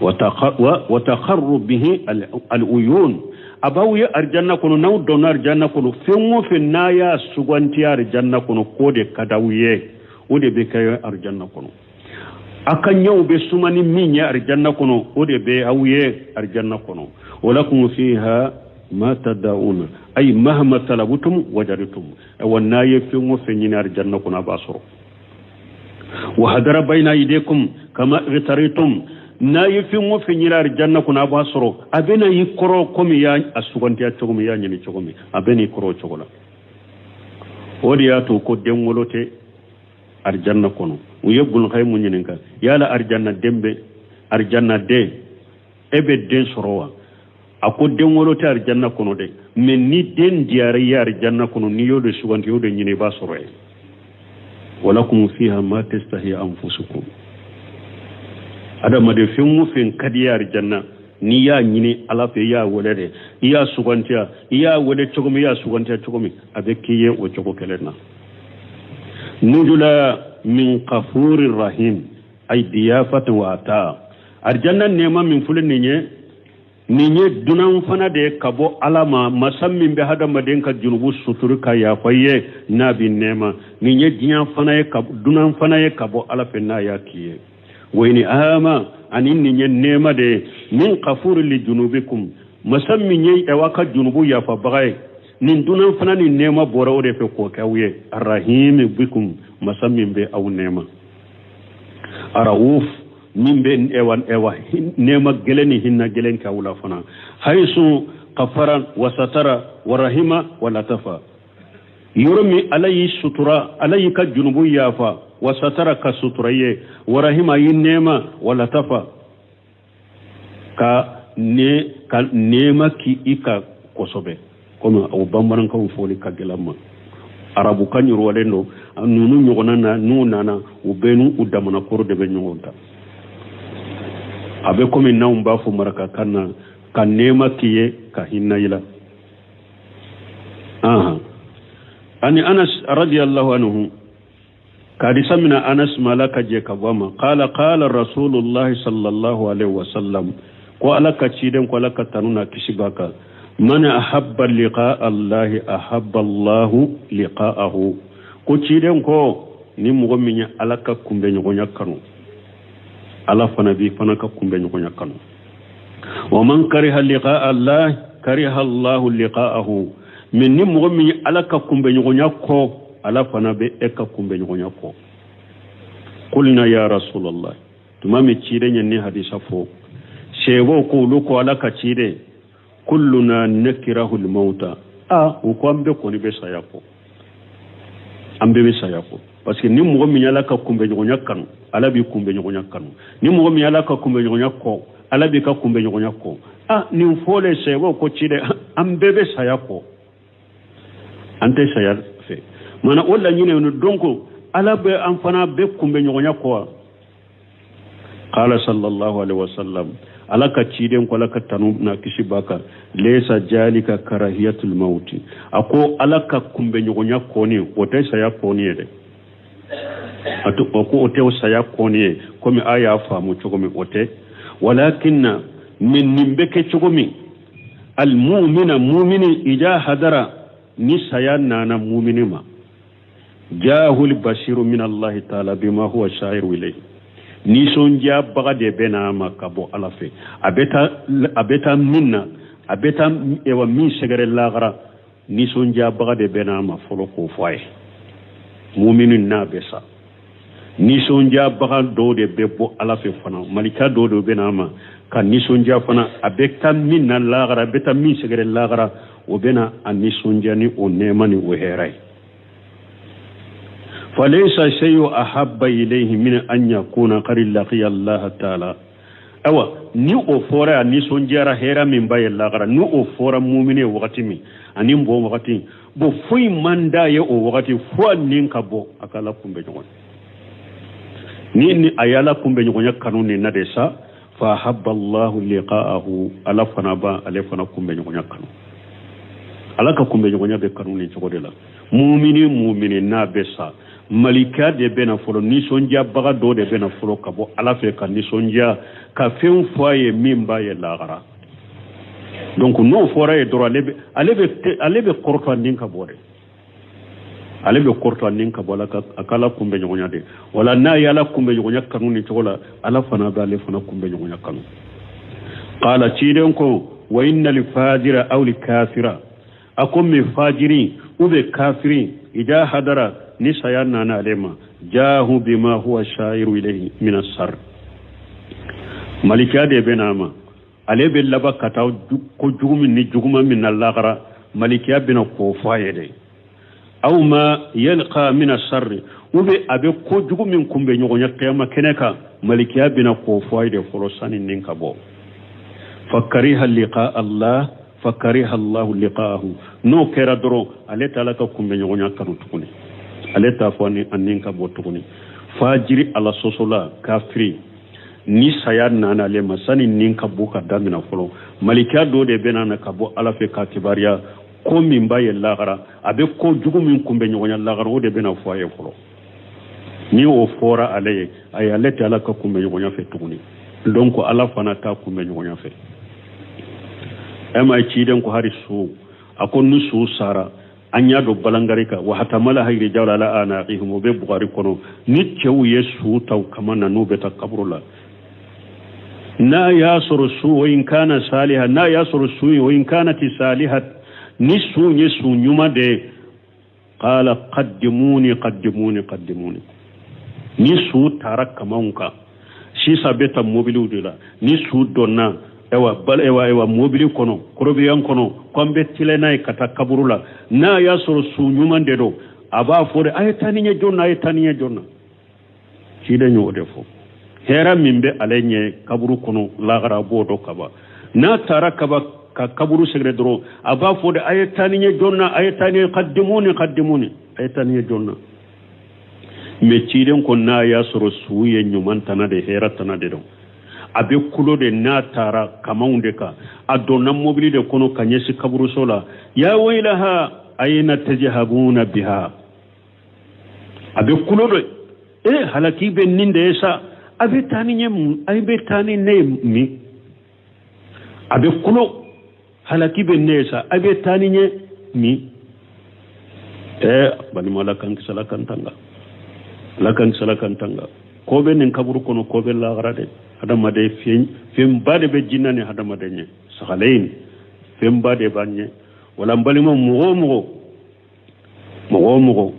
wa taqarru bihi al-uyun. A b'aw ye arijanna kɔnɔ, n'aw donna arijanna kɔnɔ, fɛn o fɛn n'a y'a suganti arijanna kɔnɔ k'o de ka d'aw ye, o de bɛ kɛ arijanna kɔnɔ. A ka ɲɛw bɛ suma ni min ye arijanna kɔnɔ, o de bɛ aw ye arijanna kɔnɔ. Walakum fiha ma tad'una, ay mahma talabutum wajadtum, awa, n'a ye fɛn o fɛn ɲini arijanna kɔnɔ, a b'a sɔrɔ. Wa hadara bayna aydikum kama igtaritum, n'a ye fɛn o fɛn ɲini arijanna kɔnɔ, a b'a sɔrɔ. A bɛ na i kɔrɔ komi i y'a sugantiya cogo min, i y'a ɲini cogo min, a bɛ n'i kɔrɔ o cogo la. O de y'a to ko den wolo tɛ arijanna kɔnɔ. U ye Bulkayimu ɲininka: yala arijanna den bɛ, arijanna den, e bɛ den sɔrɔ wa? A ko den wolo tɛ arijanna kɔnɔ dɛ, mɛ ni den diyara i ye arijanna kɔnɔ, n'i y'o de suganti, o de ɲini, i b'a sɔrɔ yen. Walakum fiha ma tastahi anfusukum, adamaden, fɛn o fɛn ka di i ye arijanna, n'i y'a ɲini Ala fɛ, i y'a wele dɛ, i y'a sugantiya, i y'a wele cogo min, i y'a sugantiya cogo min, a bɛ k'i ye o cogo kelen na. Nujula min kafuri rahim, ay diyafatan wa ata, arijanna nɛɛma min filɛ nin ye, nin ye dunan fana de ye ka bɔ Ala ma, masa min bɛ hadamaden ka junubu suturu ka yafa i ye n'a bɛ nɛɛma. Nin ye diɲɛ fana ye, ka dunan fana ye ka bɔ Ala fɛ n'a y'a k'i ye. Wa ini ama, ani nin ye nɛɛma de ye min kafuri li junubikum, masa min ye awa ka junubu yafabaga ye. Nin dunan fana ni nɛɛma bɔra o de fɛ k'o kɛ aw ye. Arahimi bikum, masa min bɛ aw nɛɛma, arauf, min bɛ ɛwa ɛwa nɛɛma gɛlɛn ni hinɛ gɛlɛn kɛ aw la fana, hayisu kafara wasatara warahima walatafa. Yɔrɔ min Ala y'i sutura, Ala y'i ka junubu yafa, wa satara ka sutura i ye, wa rahima y'i nɛɛma, wa latafa ka ne ka nɛɛma k'i kan kosɛbɛ. Komi o bamanankanw fɔli ka gɛlɛn ma, arabukan yiriwalen don. Ninnu ɲɔgɔnna na, n'u nana, u bɛɛ n'u damana kɔrɔ de bɛ ɲɔgɔn ta. A bɛ komi n'anw b'a fɔ marakakan na, ka nɛɛma k'i ye, ka hinɛ i la. Ani Anas radiyallahu anhu, ka hadisa mina Anas ma, Ala ka jɛ ka bɔ a ma, qala qala Rasulullahi sallallahu alaihi wasallam, ko Ala ka ciden ko, Ala ka tanu n'a kisi b'a kan, man ahabba liqa Allahi ahabba Allahu liqa'ahu. Ko ciden ko, ni mɔgɔ min ye Ala ka kunbɛɲɔgɔnya kanu, Ala fana b'i fana ka kunbɛɲɔgɔnya kanu. Wa man kariha liqa Allah kariha Allahu liqa'ahu. Mais ni mɔgɔ min ye Ala ka kunbɛɲɔgɔnya kɔn, Ala fana bɛ e ka kunbɛɲɔgɔnya kɔn. Qulna ya Rasulallah. Tuma min ciden ye ni hadisa fɔ, sɛbɛw ko, olu ko, Ala ka ciden, kulluna nakrahu al-mauta. A u ko, an bɛɛ kɔni bɛ saya kɔn, an bɛɛ bɛ saya kɔn, parce que ni mɔgɔ min ye Ala ka kunbɛɲɔgɔnya kanu, Ala b'i kunbɛɲɔgɔnya kanu. Ni mɔgɔ min ye Ala ka kunbɛɲɔgɔnya kɔn, Ala b'i ka kunbɛɲɔgɔnya kɔn. A nin fɔlen, sɛbɛw ko, ciden, an bɛɛ bɛ saya kɔn, an tɛ saya fɛ. Mana o laɲini ye, donc Ala bɛ an fana bɛ kunbɛɲɔgɔnya kɔn wa? Qala sallallahu alaihi wasallam, Ala ka ciden ko, Ala ka tanu na kisi b'a kan, laysa jalika karahiyatul mauti. A ko Ala ka kunbɛɲɔgɔnya kɔni, o tɛ saya kɔni ye dɛ. A to o ko o tɛ saya kɔni ye komi a y'a faamu cogo min, o tɛ. Walakinna, min nin bɛ kɛ cogo min, almumina, mumini, ida hadara, ni saya nana mumini ma, jahul basiru min Allahi taala bima huwa shairu ilayhi, nisɔndiyabaga de bɛ n'a ma ka bɔ Ala fɛ. A bɛ taa min na, a bɛ taa ewa min sɛgɛrɛ lagara, nisɔndiyabaga de bɛ n'a ma fɔlɔ k'o fɔ a ye. Mumini n'a bɛ sa, nisɔndiyabaga dɔw de bɛ bɔ Ala fɛ fana, malika dɔw de bɛ n'a ma ka nisɔndiya fana. A bɛ taa min na lagara, a bɛ taa min sɛgɛrɛ lagara, o bɛ na a nisɔndiya ni o nɛɛma ni o hɛrɛ ye. Falaysa shay'un ahabba ilayhi min an yakuna qad laqiya Allah ta'ala. Awa, ni o fɔra, a nisɔndiyara, hɛrɛ min b'a ye lagara, ni o fɔra mumini ye wagati min ani bɔn wagati bon, foyi man d'a ye o wagati fo a nin ka bɔ a ka Ala kunbɛ ɲɔgɔn. Ni a ye Ala kunbɛ ɲɔgɔnya kanu nin na de sa, fa ahabba Allahu liqa'ahu, Ala fana ba ale fana kunbɛ ɲɔgɔnya kanu. Ala ka kunbɛ ɲɔgɔnya bɛ kanu nin cogo de la. Mumini, mumini n'a bɛ sa, malika de bɛna fɔlɔ, nisɔndiyabaga dɔ de bɛna fɔlɔ ka bɔ Ala fɛ ka nisɔndiya, ka fɛn fɔ a ye min b'a ye lagara. Donc n'o fɔra ye dɔrɔn, ale bɛ kɔrɔtɔ ni ka bɔ dɛ, ale bɛ kɔrɔtɔ ni ka bɔ ala ka a ka Ala kunbɛ ɲɔgɔnya de. Wala n'a ye Ala kunbɛ ɲɔgɔnya kanu nin cogo la, Ala fana bɛ ale fana kunbɛ ɲɔgɔnya kanu. Qala, ciden ko, wa inna lifajira aw likafira. A ko min fajiri u bɛ kafiri, ida hadara, ni saya nana ale ma, jahu bima huwa shairu ilayhi min asar, malikiya de bɛ n'a ma. Ale bɛ laban ka taa ko jugu min ni juguman min na lagara, malikiya bɛna k'o fɔ a ye dɛ. Aw ma yalqa min asarri, u bɛ a bɛ ko jugu min kunbɛ ɲɔgɔnya kiyama kɛnɛ kan, malikiya bɛna k'o fɔ a ye de fɔlɔ sani nin ka bɔ. Fa kariha liqa Allah fa kariha Allahu liqa'ahu. N'o kɛra dɔrɔn, ale t'Ala ka kunbɛ ɲɔgɔnya kanu tuguni, ale t'a fɔ ni a nin ka bɔ tuguni. Fajiri, Ala sɔsɔla, kafiri, ni saya nana ale ma, sani nin ka bɔ ka daminɛ fɔlɔ, malikiya dɔ de bɛ na ka bɔ Ala fɛ k'a kibaruya ko min b'a ye lagara, a bɛ ko jugu min kunbɛ ɲɔgɔnya lagara, o de bɛna fɔ a ye fɔlɔ. Ni o fɔra ale ye, ayi, ale tɛ Ala ka kunbɛ ɲɔgɔnya fɛ tuguni. Donc Ala fana t'a kunbɛ ɲɔgɔnya fɛ. E ma ye, ciden ko hari su, a ko ni su sara, an y'a dɔn balangari kan, wa hatamala hayri jawla ala anaqihim, o bɛ Bugari kɔnɔ. Ni cɛw ye su ta u kama na, n'u bɛ taa kaburu la, n'a y'a sɔrɔ su, wa in kana saliha, n'a y'a sɔrɔ su in, wa in kanati salihat, ni su ye su ɲuman de ye, qala qaddimuni qaddimuni qaddimuni. Ni su taara kamanw kan, sisan bɛ ta mobiliw de la, ni su dɔnna Ewa bal ewa ewa mobili kɔnɔ, korobiyan kɔnɔ, ko an bɛ tila n'a ye ka taa kaburu la. N'a y'a sɔrɔ su ɲuman de don, a b'a fɔ de, a ye taa ni ɲɛ joona, a ye taa ni ɲɛ joona. Ciden y'o de fɔ. Hɛrɛ min bɛ ale ɲɛ kaburu kɔnɔ lahara, a b'o dɔn kaban. N'a taara kaba ka kaburu sɛgɛrɛ dɔrɔn, a b'a fɔ de, a ye taa ni ɲɛ joona, a ye taa ni ɲɛ, kaddimuni, kaddimuni, a ye taa ni ɲɛ joona. Mɛ ciden ko n'a y'a sɔrɔ su ye ɲuman tana de, hɛrɛ tana de don, a bɛ kulo de. N'a taara kamanw de kan, a donna mobili de kɔnɔ ka ɲɛsin kaburuso la, ya waylaha ayna tajhabuna biha, a bɛ kulo de, e halaki bɛ nin de ye sa, a bɛ taa ni ɲɛ mun, a bɛ taa ni ne ye min, a bɛ kulo, halaki bɛ ne ye sa, a bɛ taa ni ɲɛ min. Ɛɛ balima, ala k'an kisi, ala k'an tanga, ala k'an kisi, ala k'an tanga. Ko bɛ nin kaburu kɔnɔ, ko bɛ lahara dɛ. Hadamaden fɛn fɛnba de bɛ jinɛ ni hadamaden ɲɛ sagalen, fɛnba de b'an ɲɛ. Wala n balima, mɔgɔ o mɔgɔ, mɔgɔ o mɔgɔ,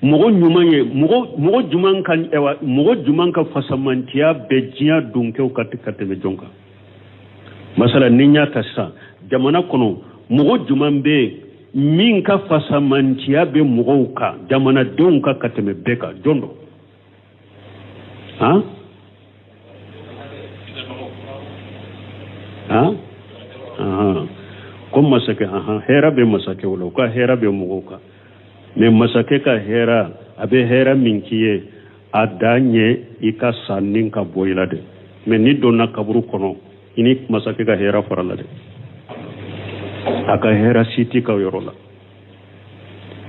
mɔgɔ ɲuman ye, mɔgɔ mɔgɔ jumɛn ka, ɛwa, mɔgɔ jumɛn ka fasamantiya bɛ diɲɛ donkɛw ka ka tɛmɛ jɔn kan? Masala ni n y'a ta sisan, jamana kɔnɔ, mɔgɔ jumɛn bɛ yen min ka fasamantiya bɛ mɔgɔw kan, jamanadenw kan, ka tɛmɛ bɛɛ kan? Jɔn don? Han han ahan, ko masakɛ. Ahan, hɛrɛ bɛ masakɛw la, u ka hɛrɛ bɛ mɔgɔw kan. Mɛ masakɛ ka hɛrɛ, a bɛ hɛrɛ min k'i ye, a dan ye i ka sa ni ka bɔ i la dɛ. Mɛ n'i donna kaburu kɔnɔ, i ni masakɛ ka hɛrɛ fara la dɛ. A ka hɛrɛ si t'i ka yɔrɔ la.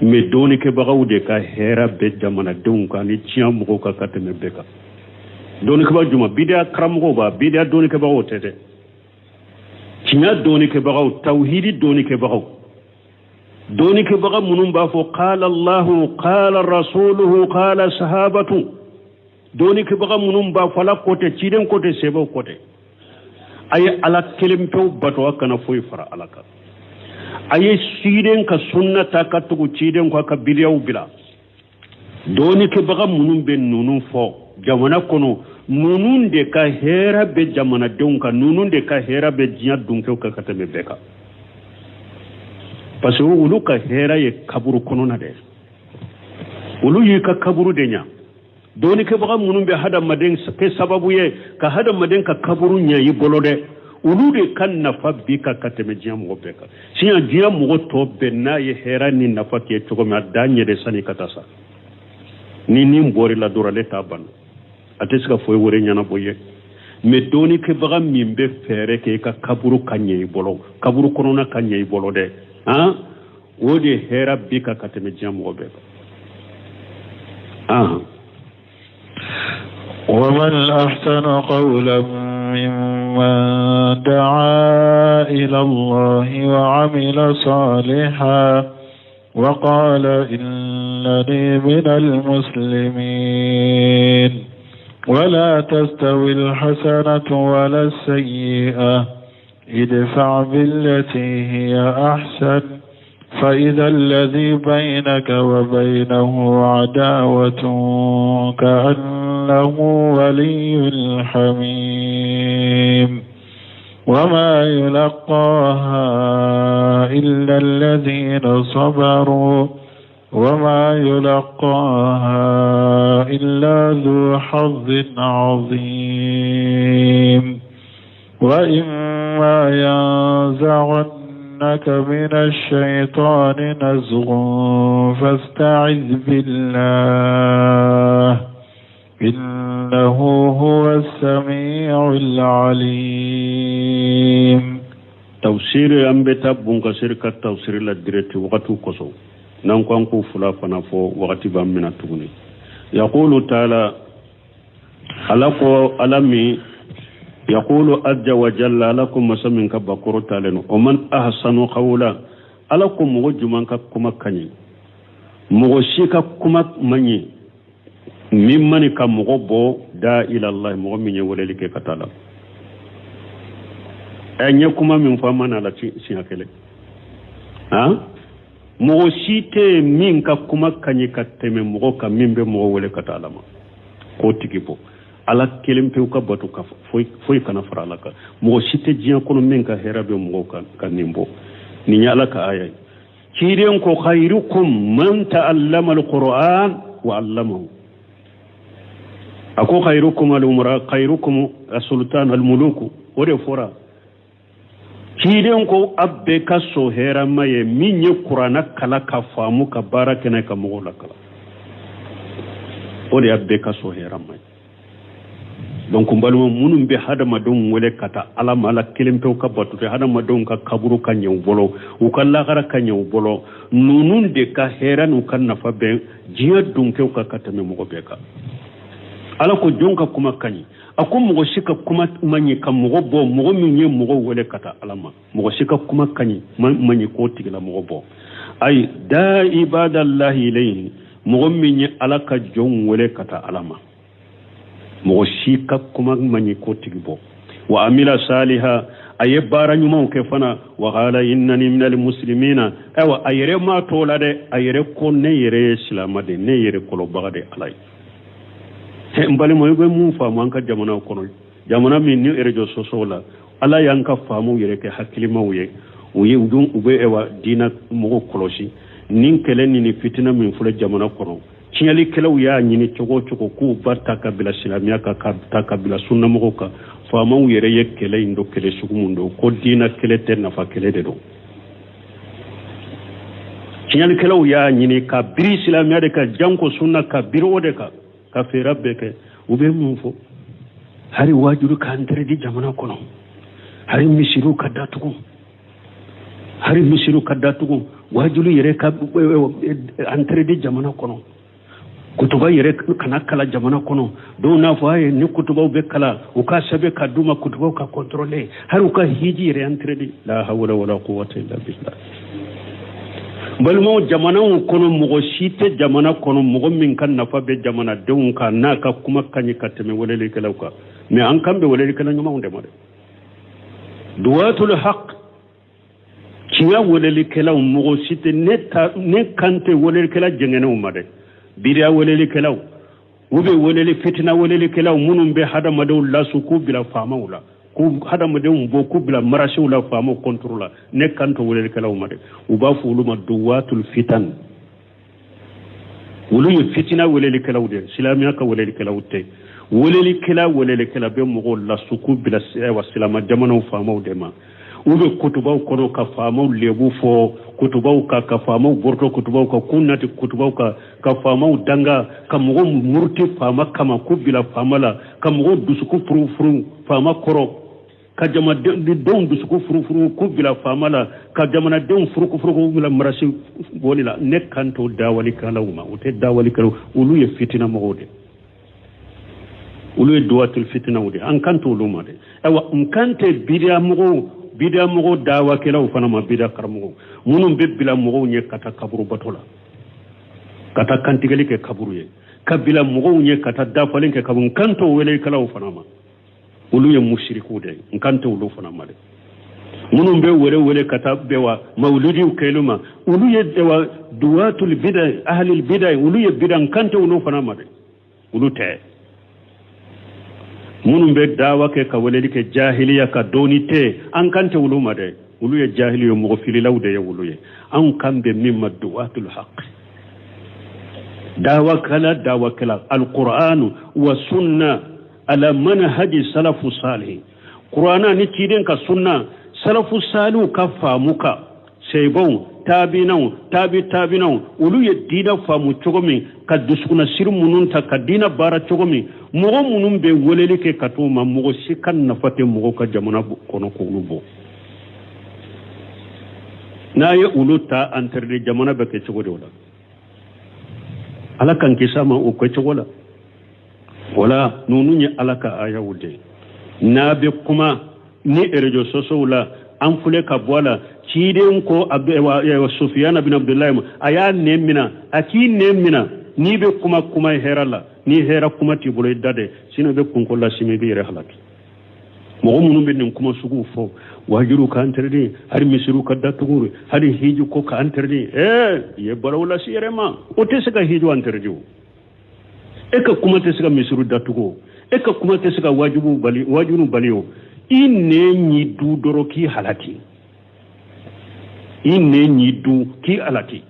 Mɛ dɔɔnikɛbagaw de ka hɛrɛ bɛ jamanadenw kan ni diɲɛ mɔgɔw kan ka tɛmɛ bɛɛ kan. Dɔɔnikɛbaga jumɛn? Bidiya karamɔgɔw b'a, bidiya dɔɔnikɛbagaw tɛ dɛ, tiɲɛ dɔɔnikɛbagaw, tawhidi dɔɔnikɛbagaw, dɔɔnikɛbaga minnu b'a fɔ qala Allahu, qala rasuluhu, qala sahabatu, dɔɔnikɛbaga minnu b'a fɔ Ala ko tɛ, ciden ko tɛ, sebaw ko tɛ. A ye Ala kelen pewu bato, a kana foyi fara Ala kan. A ye ciden ka sunna ta ka tugu ciden kɔ, a ka bidiyaw bila. Dɔɔnikɛbaga minnu bɛ ninnu fɔ jamana kɔnɔ, ninnu de ka hɛrɛ bɛ jamanadenw kan, ninnu de ka hɛrɛ bɛ diɲɛ dunkɛw kan ka tɛmɛ bɛɛ kan, parce que olu ka hɛrɛ ye kaburu kɔnɔna dɛ. Olu y'i ka kaburu de ɲa. Dɔɔnikɛbaga minnu bɛ hadamaden kɛ sababu ye ka hadamaden ka kaburu ɲɛ i bolo dɛ, olu de ka nafa b'i kan ka tɛmɛ diɲɛ mɔgɔ bɛɛ kan. Sisan diɲɛ mɔgɔ tɔ bɛɛ n'a ye hɛrɛ ni nafa kɛ cogo min, a dan ɲɛ de sani ka taa sa. Ni nin bɔr'i la dɔrɔn, ale t'a banna, a tɛ se ka foyi wɛrɛ ɲɛnabɔ ye. Mɛ dɔɔnikɛbaga min bɛ fɛɛrɛ kɛ i ka kaburu ka ɲɛ i bolo, kaburu kɔnɔna ka ɲɛ i bolo dɛ, han, o de hɛrɛ b'i kan ka tɛmɛ diɲɛ mɔgɔ bɛɛ kan. ومن أحسن قولا ممن دعا إلى الله وعمل صالحا وقال إنني من المسلمين. ولا تستوي الحسنة ولا السيئة، ادفع بالتي هي أحسن فإذا الذي بينك وبينه عداوة كأنه ولي حميم. وما يلقاها إلا الذين صبروا وما يلقاها إلا ذو حظ عظيم. وإما ينزغنك من الشيطان نزغ فاستعذ بالله إنه هو السميع العليم. Tafsiri, an bɛ taa Bunkasiri ka tafsiri la direct wagatiw kosɔn. N'an ko an k'o fila fana fɔ, wagati b'an minɛ tuguni. Yaqulu taala, Ala ko, Ala min, yaqulu azza wa jalla, Ala ko, masa min ka bakɔrɔ talen, o man ahsanu qawla, Ala ko mɔgɔ juman ka kuma ka ɲi? Mɔgɔ si ka kuma man ɲi min mani ka mɔgɔ bɔ da ilallahi, mɔgɔ min ye weleli kɛ ka taa la. Ɛ, n ye kuma min fɔ, an ma na la siɲɛ kelen. Han, mɔgɔ si tɛ yen min ka kuma ka ɲi ka tɛmɛ mɔgɔ kan min bɛ mɔgɔ wele ka taa Ala ma, k'o tigi bɔ. Ala kelen pewu ka bato, ka foyi kana fara Ala kan. Mɔgɔ si tɛ diɲɛ kɔnɔ min ka hɛrɛ bɛ mɔgɔw kan ka nin bɔ. Nin ye Ala ka aya ye. Ciden ko khayrukum man ta'allama al-Qur'an wa 'allamahu. A ko khayrukum al-umara, khayrukum as-sultan al-muluku. O de fɔra. Ciden ko a bɛɛ ka so hɛrɛma ye min ye kuranna kala ka faamu, ka baara kɛ n'a ye, ka mɔgɔw lakala, o de y'a bɛɛ ka so hɛrɛma ye. Donc n balima minnu bɛ hadamadenw wele ka taa Ala ma, Ala kelen pewu ka bato tɛ, hadamadenw ka kaburu ka ɲɛ u bolo, u ka lahara ka ɲɛ u bolo, ninnu de ka hɛrɛ n'u ka nafa bɛ diɲɛ dunkew kan ka tɛmɛ mɔgɔ bɛɛ kan. Ala ko jɔn ka kuma ka ɲi? A ko mɔgɔ si ka kuma man ɲi ka mɔgɔ bɔ, mɔgɔ min ye mɔgɔ wele ka taa Ala ma. Mɔgɔ si ka kuma ka ɲi man ɲi k'o tigilamɔgɔ bɔ. Ayi, da ibadallahi ilayhi, mɔgɔ min ye Ala ka jɔnw wele ka taa Ala ma, mɔgɔ si ka kuma man ɲi k'o tigi bɔ. Wa amila saliha, a ye baara ɲumanw kɛ fana. Wa qala innani minal muslimina. Ayiwa, a yɛrɛ ma t'o la dɛ, a yɛrɛ ko ne yɛrɛ ye silama de, ne yɛrɛ kɔlɔbaga de Ala ye. N balima, i bɛ mun faamu an ka jamana kɔnɔ, jamana min ni réseaux sociaux la, Ala y'an ka faamuw yɛrɛ kɛ hakilimaw ye, u ye u dun u bɛ ɛwa diinɛ mɔgɔw kɔlɔsi. Nin kɛlɛ ni fitina min filɛ jamana kɔnɔ, tiɲɛlikɛlaw y'a ɲini cogo o cogo k'u ba ta ka bila silamɛya kan, ka ta ka bila sunnamɔgɔw kan. Faamaw yɛrɛ ye kɛlɛ in don kɛlɛ sugu mun don, ko diinɛ kɛlɛ tɛ, nafa kɛlɛ de don. Tiɲɛlikɛlaw y'a ɲini ka biri silamɛya de kan, janko sunna, ka biri o de kan, ka fɛɛrɛ bɛɛ kɛ. U bɛ mun fɔ? Hari waajuru ka interdit jamana kɔnɔ, hari misiriw ka datugu, hari misiriw ka datugu, waajulu yɛrɛ ka interdit jamana kɔnɔ, kutuba yɛrɛ kana kala jamana kɔnɔ. Dɔw n'a fɔ a ye ni kutubaw bɛ kala, u ka sɛbɛn ka d'u ma, kutubaw ka contrôler, hari u ka hiji yɛrɛ interdit. La hawla wala quwwata illa billah. Balimaw, jamanaw kɔnɔ, mɔgɔ si tɛ jamana kɔnɔ, mɔgɔ min ka nafa bɛ jamanadenw kan n'a ka kuma ka ɲi ka tɛmɛ welelikɛlaw kan. Mais an kan bɛ welelikɛla ɲumanw de ma dɛ, duwatul haq, tiɲɛ welelikɛlaw. Mɔgɔ si tɛ ne ta, ne kan tɛ welelikɛla jɛngɛnɛw ma dɛ, biriya welelikɛlaw u bɛ weleli fitina welelikɛlaw minnu bɛ hadamadenw lasu k'u bila faamaw la, k'u hadamadenw bɔ k'u bila marasiw la faamaw contre la, ne kan tɛ welelikɛlaw ma dɛ. U b'a fɔ olu ma duwatul fitan. Olu ye fitina welelikɛlaw de, silamɛya ka welelikɛlaw tɛ. Welelikɛla bɛ mɔgɔw lasu k'u bila ayiwa silama jamanaw faamaw de ma. U bɛ kutubaw kɔnɔ ka faamaw lebu fɔ kutubaw kan, ka faamaw bɔrɔtɔ kutubaw kan, k'u nati kutubaw kan, ka faamaw danga, ka mɔgɔw muruti faama kama k'u bila faama la, ka mɔgɔw dusukun furufuru faama kɔrɔ, ka jamanadenw dusukun furufuru k'u bila faama la, ka jamanadenw furukufuruku k'u bila marasi bɔli la. Ne kan t'o dawalikɛlaw ma. U tɛ dawalikɛlaw, olu ye fitina mɔgɔw de, olu ye duwatul fitinaw de, an kan t'olu ma dɛ. Ayiwa, n kan tɛ bidiya mɔgɔw, bidiya mɔgɔw dawakɛlaw fana ma, bidiya karamɔgɔw minnu bɛ bila mɔgɔw ɲɛ ka taa kaburu bato la, ka taa kantigɛli kɛ kaburu ye, ka bila mɔgɔw ɲɛ ka taa dafalen kɛ kaburu. N kan t'o welelikɛlaw fana ma, olu ye musirikuw de ye. N kan tɛ olu fana ma dɛ. Minnu bɛ wele wele ka taa bɛn wa mawuludiw kɛli ma, olu ye wa duwatul bida, ahlil bida, olu ye bida. N kan tɛ olu fana ma dɛ. Olu tɛ minnu bɛ dawa kɛ ka weleli kɛ jahiliya ka dɔɔni tɛ, an kan tɛ olu ma dɛ. Olu ye jahili ye, mɔgɔ fililaw de ye olu ye. Anw kan bɛ min ma, duwatul haq, dawakɛla, dawakɛla alqur'anu wa sunna ala manhaji salafu salih, qur'ana ni ciden ka sunna, salafu salihu ka faamu ka sɛyibaw, taabinaw, taabi taabinaw, olu ye diinɛ faamu cogo min, ka dusukunnasiri minnu ta ka diinɛ baara cogo min. Mɔgɔ minnu bɛ weleli kɛ ka t'o ma, mɔgɔ si ka nafa tɛ mɔgɔw ka jamana kɔnɔ k'olu bɔ. N'a ye olu ta interdit, jamana bɛ kɛ cogo de la? Ala kan kisi a ma o kɛcogo la. Wala ninnu ye Ala ka ayaw de ye. N'a bɛ kuma ni réseaux sociaux la, an filɛ ka bɔ a la. Ciden ko Sufiyana bin Abdullahi ma, a y'a nɛn mina, a k'i nɛn mina. N'i bɛ kuma, kuma hɛrɛ la. Ni hɛrɛ kuma t'i bolo, i da dɛ, sinon i bɛ kunko lasimi, i b'i yɛrɛ halaki. Mɔgɔ minnu bɛ nin kuma suguw fɔ, wajibiw ka interdit, hali misiriw ka datugu, hali hiji ko ka interdit, i ye balawu lase yɛrɛ ma. O tɛ se ka hiji interdit. O E ka kuma tɛ se ka misiriw datugu, e ka kuma tɛ se ka wajibu bali, wajibu bali. O i nɛn y'i du dɔrɔn k'i halaki, i nɛn y'i du k'i halaki.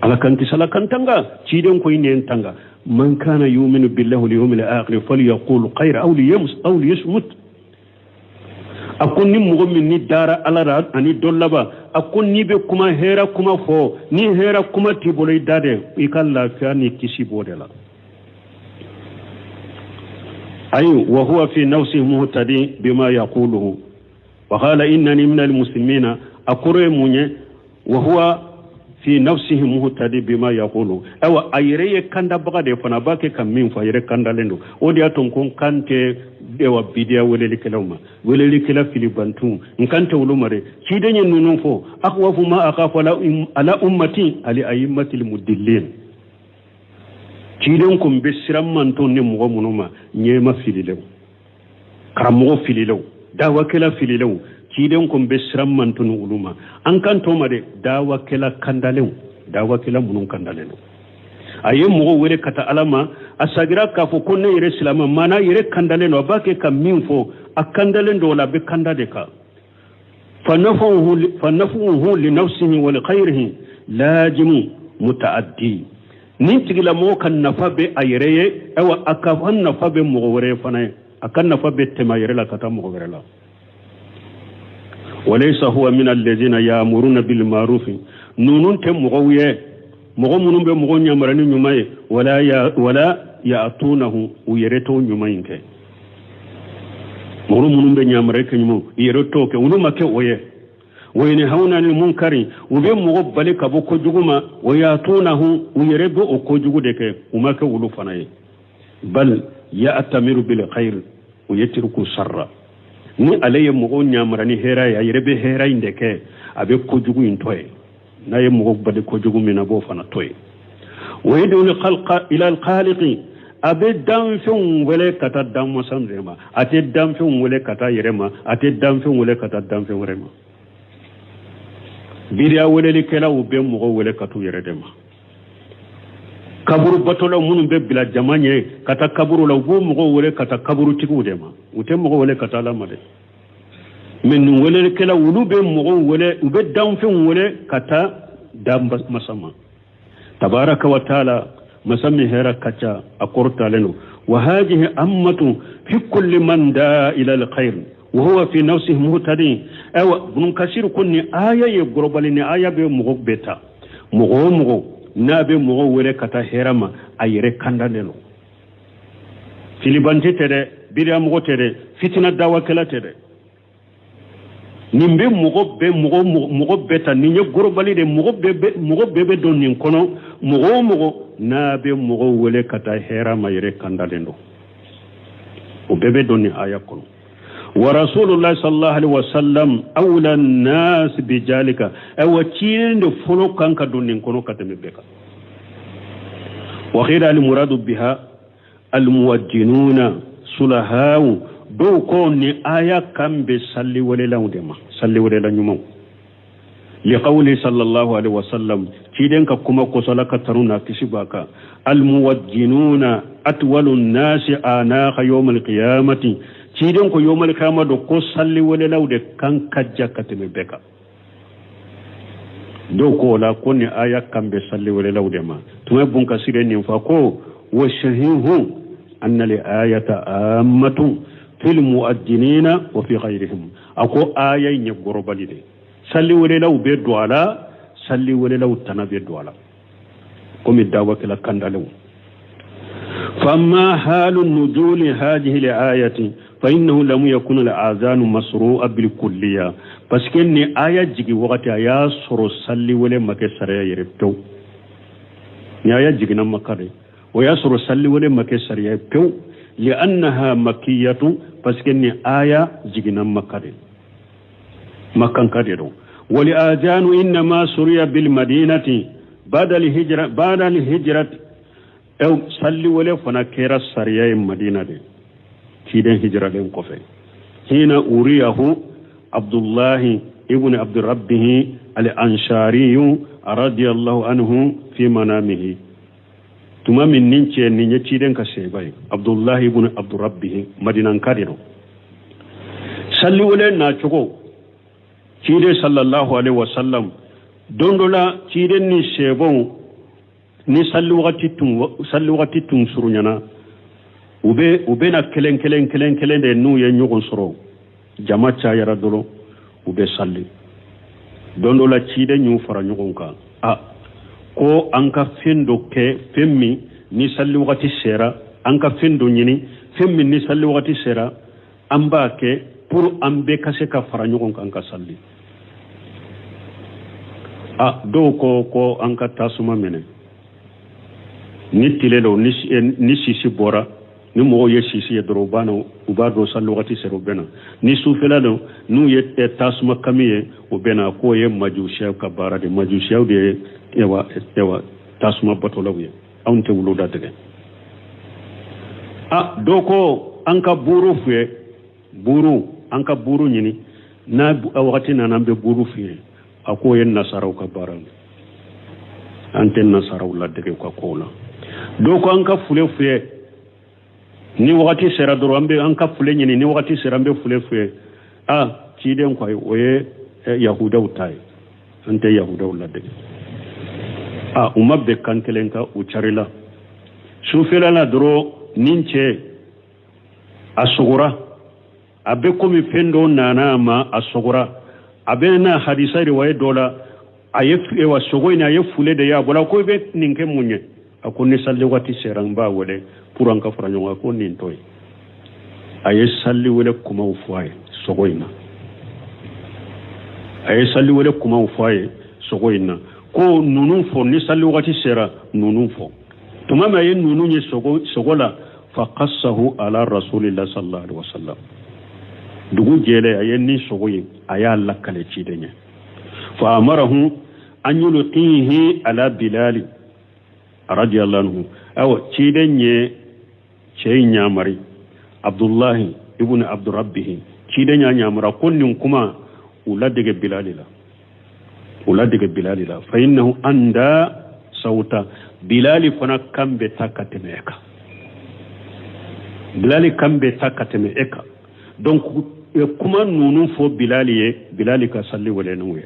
Ala k'an kisi, Ala k'an tanga. Ciden ko i nɛn tanga. Man kana yuminu billahi wal yawmil akhir falyaqul khayra aw liyams aw liyasmut. A ko ni mɔgɔ min ni dara Ala la ani don laban, a ko n'i bɛ kuma, hɛrɛ kuma fɔ. Ni hɛrɛ kuma t'i bolo, i da dɛ, i ka lafiya ni kisi b'o de la. Ayi, wa huwa fi nafsihi muhtadi bima yaquluhu wa qala innani minal muslimina. A kɔrɔ ye mun ye? Wa huwa fi nafsihi muhtadi bima yaqulu. Ayiwa, a yɛrɛ ye kandabaga de fana, a b'a kɛ ka min fɔ, a yɛrɛ kandalen don. O de y'a to n ko n kan tɛ ewa bidiya welelikɛlaw ma, welelikɛla filibantu, n kan tɛ olu ma dɛ. Ciden ye ninnu fɔ: akhwafu ma akhafu ala ummati al a'immatil mudillin. Ciden ko n bɛ siran manton ni mɔgɔ minnu ma, ɲɛma fililenw, karamɔgɔ fililenw, dawakɛla fililenw. Ciden ko n bɛ siran manton olu ma. An kan t'o ma dɛ, dawakɛla kandalenw, dawakɛla minnu kandalen don. A ye mɔgɔ wele ka taa Ala ma, a sagira k'a fɔ ko ne yɛrɛ silamɛ, maana yɛrɛ kandalen don. A b'a kɛ ka min fɔ, a kandalen don o la, a bɛ kanda de kan. Fa nafuhu li nafsihi wa li ghayrihi lazimu mutaaddi. Nin tigilamɔgɔ ka nafa bɛ a yɛrɛ ye, ayiwa, a ka nafa bɛ mɔgɔ wɛrɛ fana ye, a ka nafa bɛ tɛmɛ a yɛrɛ la ka taa mɔgɔ wɛrɛ la. Walaysa huwa min alladhina ya'muruna bil ma'ruf. Ninnu tɛ mɔgɔw ye, mɔgɔ minnu bɛ mɔgɔw yamari ni ɲuman ye, wala ya wala ya'tunahu, u yɛrɛ t'o ɲuman in kɛ. Mɔgɔ minnu bɛ yamari kɛ ɲuman, u yɛrɛ t'o kɛ, olu ma kɛ o ye. Wa yanhauna anil munkari, u bɛ mɔgɔ bali ka bɔ kojugu ma, wa ya'tunahu, u yɛrɛ bɛ o kojugu de kɛ, u ma kɛ olu fana ye. Bal ya'tamiru bil khair wa yatruku sarra. Ni ale ye mɔgɔw yamari ni hɛrɛ ye, a yɛrɛ bɛ hɛrɛ in de kɛ, a bɛ kojugu in to yen. N'a ye mɔgɔ bali kojugu min na, a b'o fana to yen. Wa yad'u khalqa ila al-khaliqi, a bɛ danfɛnw wele ka taa danmasa de ma. A tɛ danfɛnw wele ka taa yɛrɛ ma, a tɛ danfɛnw wele ka taa danfɛn wɛrɛ ma. Biriya welelikɛlaw bɛ mɔgɔw wele ka t'u yɛrɛ de ma. Kaburu batolaw minnu bɛ bila jama ɲɛ ka taa kaburu la, u b'o mɔgɔw wele ka taa kaburutigiw de ma, u tɛ mɔgɔw wele ka taa Ala ma dɛ. Mɛ nin welelikɛla, olu bɛ mɔgɔw wele, u bɛ danfɛnw wele ka taa danmasa ma, tabaraka wa taala, masa min hɛrɛ ka ca, a kɔrɔtalen don. Wa hadihi ammatu fi kulli man daa ila alkhair wa huwa fi nafsihi muhtadin. Ayiwa, Bunu Kasir ko nin aya ye gɔrɔbali, ni aya bɛ mɔgɔ bɛɛ ta, mɔgɔ o mɔgɔ n'a bɛ mɔgɔ wele ka taa hɛrɛ ma, a yɛrɛ kandalen don. Filibanti tɛ dɛ, biriyamɔgɔ tɛ dɛ, fitina dawakɛla tɛ dɛ. Nin bɛ mɔgɔ bɛɛ, mɔgɔ mɔgɔ bɛɛ ta. Nin ye gɔrɔbali de, mɔgɔ bɛɛ, mɔgɔ bɛɛ bɛ don nin kɔnɔ. Mɔgɔ o mɔgɔ n'a bɛ mɔgɔw wele ka taa hɛrɛ ma, yɛrɛ kandalen don, o bɛɛ bɛ don nin aya kɔnɔ. Wa rasulullah sallallahu alaihi wasallam awla nas bi jalika. Ayiwa, ciden de fɔlɔ kan ka don nin kɔnɔ ka tɛmɛ bɛɛ kan. Wa qila al muradu biha al muwaddinuna sulahaw. Dɔw ko ni aya kan bɛ salli welelanw de ma, salli welela ɲumanw. Liqawli sallallahu alaihi wasallam, ciden ka kuma kosɔn, Ala ka tanu n'a kisi b'a kan: almuwajjinuna atwalu nnasi anaqa yawma alqiyamati. Ciden ko yawma alqiyama do, ko salli welelaw de kan ka ja ka tɛmɛ bɛɛ kan. Dɔw ko o la ko ni aya kan bɛ salli welelaw de ma. Tuma Bun Kasir nin fɔ ko wa sahihu anna li ayata ammatu fil muaddinina wa fi ghayrihim. A ko aya in ye gɔrɔbali de, salli welelaw bɛ don a la, salli welelaw tana bɛ don a la, komi dawakɛla kandalenw. Fama halu nujuli hadihi al-ayati fa innahu lam yakun al-azanu masru'a bil kulliya. Parce que ni aya jigi wagati, a y'a sɔrɔ salli wele ma kɛ sariya yɛrɛ pewu. Ni aya jiginna Maka de, o y'a sɔrɔ salli wele ma kɛ sariya pewu. Li'annaha makkiyatu, parce que ni aya jiginna Maka de, Makanka de don. Wal azanu innama suriya bil madinati ba'da al hijra, ba'da al hijrat. Ew salli wele fana kɛra sariya ye Madina de, ciden hijralen kɔfɛ. Hina uriyahu Abdullahi ibn Abdurabbihi al ansariyu radiyallahu anhu fi manamihi. Tuma min nin cɛ nin ye ciden ka seba ye, Abdulahi ibn Abdurabbihi, Madinanka de don. Saliwele nacogo ciden sallallahu alaihi wasallam, don dɔ la ciden ni sebaw ni salli wagati tun surunyana, u bɛ na kelen kelen kelen kelen de. N'u ye ɲɔgɔn sɔrɔ, jama cayara dɔrɔn, u bɛ salli. Don dɔ la ciden y'u fara ɲɔgɔn kan, a ko an ka fɛn dɔ kɛ, fɛn min ni salli wagati sera, an ka fɛn dɔ ɲini, fɛn min ni salli wagati sera an b'a kɛ pour an bɛɛ ka se ka fara ɲɔgɔn kan ka salli. A dɔw ko an ka tasuma minɛ ni tile la, ni sisi bɔra, ni mɔgɔw ye sisi ye dɔrɔn, u b'a na, u b'a dɔn sali wagati sera, u bɛ na. Ni sufɛla don, n'u ye tasuma kami ye, u bɛ na. K'o ye majusiyaw ka baara de, majusiyaw de ye ewa tasuma batolaw ye, anw tɛ wolo da tigɛ. A dɔw ko an ka buuru fiyɛ, buuru, an ka buuru ɲini, n'a wagati nana an bɛ buuru fiyɛ. A k'o ye nasaraw ka baara ye, an tɛ nasaraw ladege u ka kow la. Dɔw ko an ka fule fiyɛ, ni wagati sera dɔrɔn an bɛ an ka fule ɲini, ni wagati sera an bɛ fule fiyɛ. A ciden ko ayi, o ye yahudaw ta ye, an tɛ yahudaw ladege. A u ma bɛn kan kelen kan, u carila. Sufɛla la dɔrɔn, nin cɛ a sogora, a bɛ komi fɛn dɔ nana a ma, a sogora. A bɛ na hadisa riwaye dɔ la, a ye wa sogo in, a ye fule de ye a bɔra. Ko i bɛ nin kɛ mun ye? A ko ni sali waati sera n b'a wele pour an ka fara ɲɔgɔn kan. Ko nin to ye, a ye sali wele kumaw fɔ a ye sogo in na, a ye sali wele kumaw fɔ a ye sogo in na, ko ninnu fɔ ni sali waati sera, ninnu fɔ. Tuma min a ye ninnu ye sogo la, faqassahu ala rasulillah sallallahu alaihi wasallam. Dugu jɛlen, a ye ni sogo ye, a y'a lakale ciden ye. Fa amarahu an yulqihi ala Bilali radiyallahu anhu. Awa ciden ye cɛ in ɲamari, Abdullahi ibn Abdurabbihi, ciden y'a ɲamara ko nin kuma u ladege Bilali la, u ladege Bilali la. Fa innahu anda sauta, Bilali fana kan bɛ taa ka tɛmɛ e kan, Bilali kan bɛ taa ka tɛmɛ e kan. Donc kuma ninnu fɔ Bilali ye, Bilali ka sali wele n'u ye.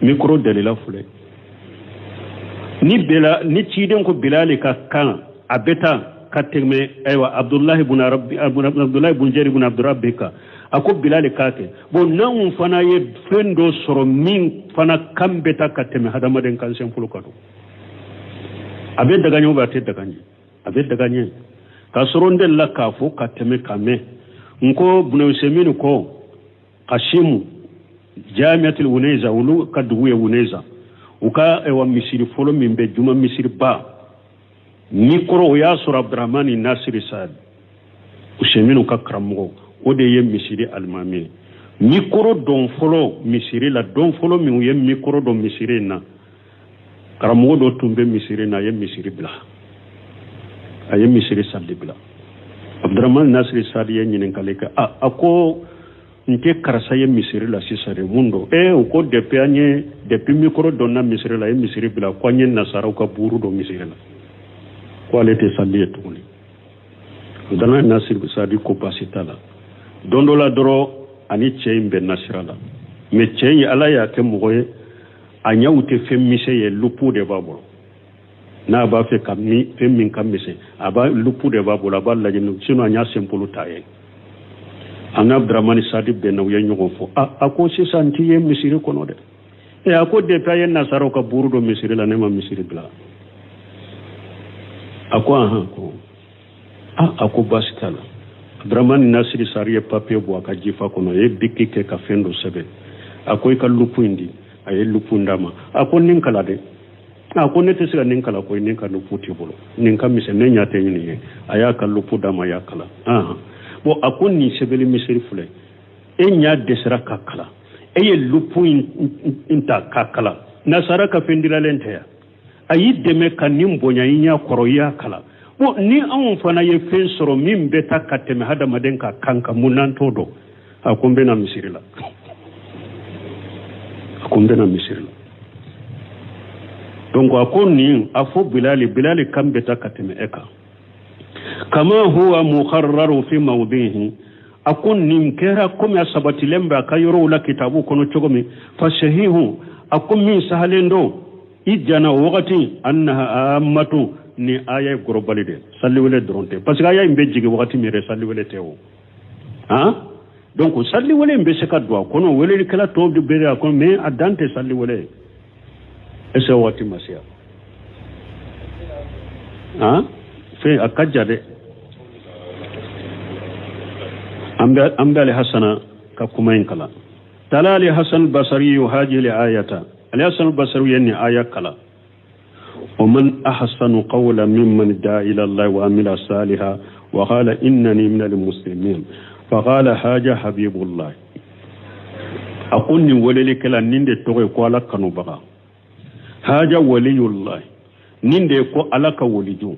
Micro dalila filɛ ni bela ni ciden ko Bilali ka kan a bɛ taa ka tɛmɛ ayiwa Abdulahi bun Rabbi, Abdulahi bun Jari bun Abdurabbi kan. A ko Bilali k'a kɛ. Bon, n'anw fana ye fɛn dɔ sɔrɔ min fana kan bɛ taa ka tɛmɛ hadamaden kan senfolo kan don, a bɛ daga ɲɛ ou a tɛ daga ɲɛ? A bɛ daga ɲɛ. K'a sɔrɔ n delila k'a fɔ ka tɛmɛ ka mɛn, n ko Bunawusemini ko Kasimu Jamiatul Uneza, olu ka dugu ye Uneza, u ka ewa misiri fɔlɔ min bɛ juma misiri ba mikoro, o y'a sɔrɔ Abdurahmani Nasiri Saad, Useminu ka karamɔgɔ, o de ye misiri alimami ye. Mikoro don fɔlɔ misiri la, don fɔlɔ min u ye mikoro don misiri in na, karamɔgɔ dɔ tun bɛ misiri na, a ye misiri bila, a ye misiri sali bila. Abdurahmani Nasiri Saad ye ɲininkali kɛ, a ko n tɛ karisa ye misiri la sisan de, mun don? Ee, u ko depuis an ye, depuis micro donna misiri la, a ye misiri bila, ko an ye nasaraw ka buuru don misiri la, ko ale tɛ sali ye tuguni. Abdurahmani Nasiri Sadi ko baasi t'a la. Don dɔ la dɔrɔn, ani cɛ in bɛnna sira la, mais cɛ in, Ala y'a kɛ mɔgɔ ye, a ɲɛw tɛ fɛn misɛn ye, lupu de b'a bolo. N'a b'a fɛ ka min fɛn min ka misɛn, a b'a lupu de b'a bolo, a b'a lajɛ, sinon a ɲa senbolo t'a ye. An Abdramani Sadi bɛnna, u ye ɲɔgɔn fɔ. A ko sisan n t'i ye misiri kɔnɔ dɛ. E, a ko depuis a ye nasaraw ka buuru don misiri la, ne ma misiri bila. A ko ahan, ko a ko baasi t'a la. Abdramani Nasiri Sari ye papiye bɔ a ka jifa kɔnɔ, a ye biki kɛ ka fɛn dɔ sɛbɛn. A ko i ka lupu in di. A ye lupu in d'a ma. A ko nin kala dɛ. A ko ne tɛ se ka nin kala koyi, nin ka lupu t'i bolo, nin ka misɛn, ne ɲɛ tɛ nin ye. A y'a ka lupu d'a ma, a y'a kala. Ahan, bon, a ko nin sɛbɛnni misiri filɛ, e ɲa dɛsɛra ka kalan, e ye lupu in ta k'a kalan, nasara ka fɛn dilalen tɛ yan, a y'i dɛmɛ ka nin bonya i ɲɛ kɔrɔ, i y'a kalan. Bon, ni anw fana ye fɛn sɔrɔ min bɛ taa ka tɛmɛ hadamaden ka kan kan, mun n'an t'o dɔn? A ko n bɛna misiri la, a ko n bɛna misiri la. Donc a ko nin a fɔ Bilali, Bilali kan bɛ taa ka tɛmɛ e kan. Kama huwa muharraru fi mawdihi, a ko nin kɛra komi a sabatilen bɛ a ka yɔrɔw la kitabu kɔnɔ cogo min. Fa sahihu, a ko min sahalen don i jana o wagati, annaha ammatu, ni aya ye global de, saliwele dɔrɔn tɛ, parce que aya in bɛ jigin wagati min yɛrɛ, saliwele tɛ o. Han, donc saliwele in bɛ se ka don a kɔnɔ, welelikɛla tɔw de bɛ a kɔnɔ, mais a dan tɛ saliwele ye. Est ce que waati ma se yan? Han, fɛn a ka ja dɛ. An bɛ Ali Hasana ka kuma in kalan. Tala Ali Hasan Basari haji ayata, Ali Hasan Basari ye nin aya kalan: ومن أحسن قولا ممن دعا إلى الله وعمل صالحا وقال إنني من المسلمين. فقال هذا حبيب الله. A ko nin welelikɛla nin de tɔgɔ ye ko Ala kanubaga. Haja waliyullah, nin de ye ko Ala ka waliju,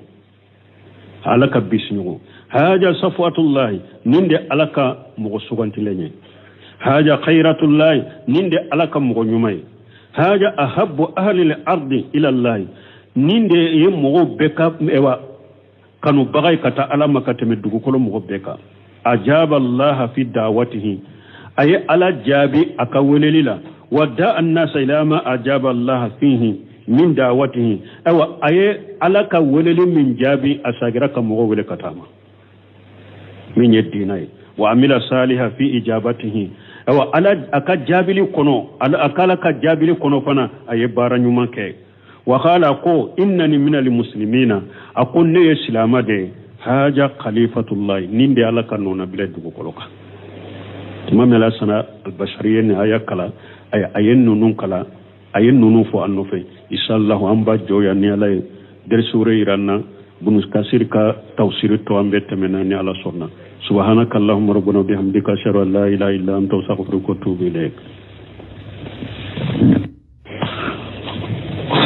Ala ka bisiɲɔgɔn. Haja safwatullahi, nin de Ala ka mɔgɔ sugantilen ye. Haja khayratullahi, nin de Ala ka mɔgɔ ɲuman ye. Haja ahabbu ahli al-ardi ila Allah, nin de ye mɔgɔw bɛɛ ka ewa kanubaga ye ka taa Ala ma ka tɛmɛ dugukolo mɔgɔ bɛɛ kan. Ajaba Allah fi da'watihi, a ye Ala jaabi a ka weleli la. Wa da'a an-nasa ila ma ajaba Allah fihi min da'watihi, ayiwa a ye Ala ka weleli min jaabi, a sagira ka mɔgɔw wele ka taa ma min ye diina ye. Wa amila saliha fi ijabatihi, ayiwa Ala a ka jaabili kɔnɔ, a ka Ala ka jaabili kɔnɔ fana, a ye baara ɲuman kɛ. Wa qala, ko innani minal muslimina, a ko ne ye silama de ye. Haja khalifatullahi, nin de Ala ka nɔnabila dugukolo kan. Tuma min Alasana Albasari ye nin aya kalan, a ye ninnu kalan, a ye ninnu fɔ an nɔfɛ. Inshallah an b'a jɔ yan ni Ala ye derisi wɛrɛ yira an na. Bunu Kasiri ka tafsiri tɔ an bɛ tɛmɛ na ni Ala sɔnna. Subhanaka allahumma rabbana bihamdika, ashhadu an la ilaha illa anta, astaghfiruka wa atubu ilayk.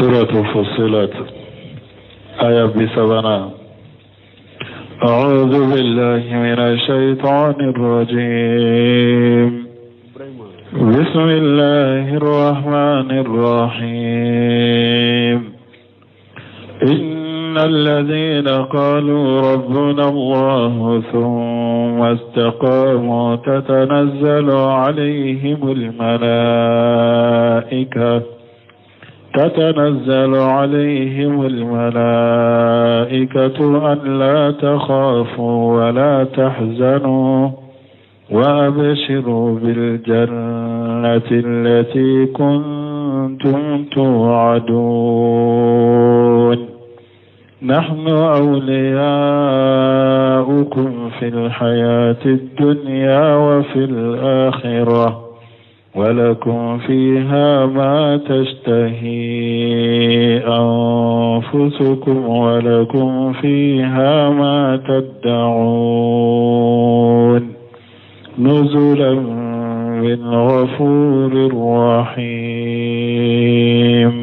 سورة فصلت آية 30. أعوذ بالله من الشيطان الرجيم. بسم الله الرحمن الرحيم. إن الذين قالوا ربنا الله ثم استقاموا تتنزل عليهم الملائكة أن لا تخافوا ولا تحزنوا وأبشروا بالجنة التي كنتم توعدون. نحن أولياؤكم في الحياة الدنيا وفي الآخرة ولكم فيها ما تشتهي أنفسكم ولكم فيها ما تدعون. نزلا من غفور رحيم.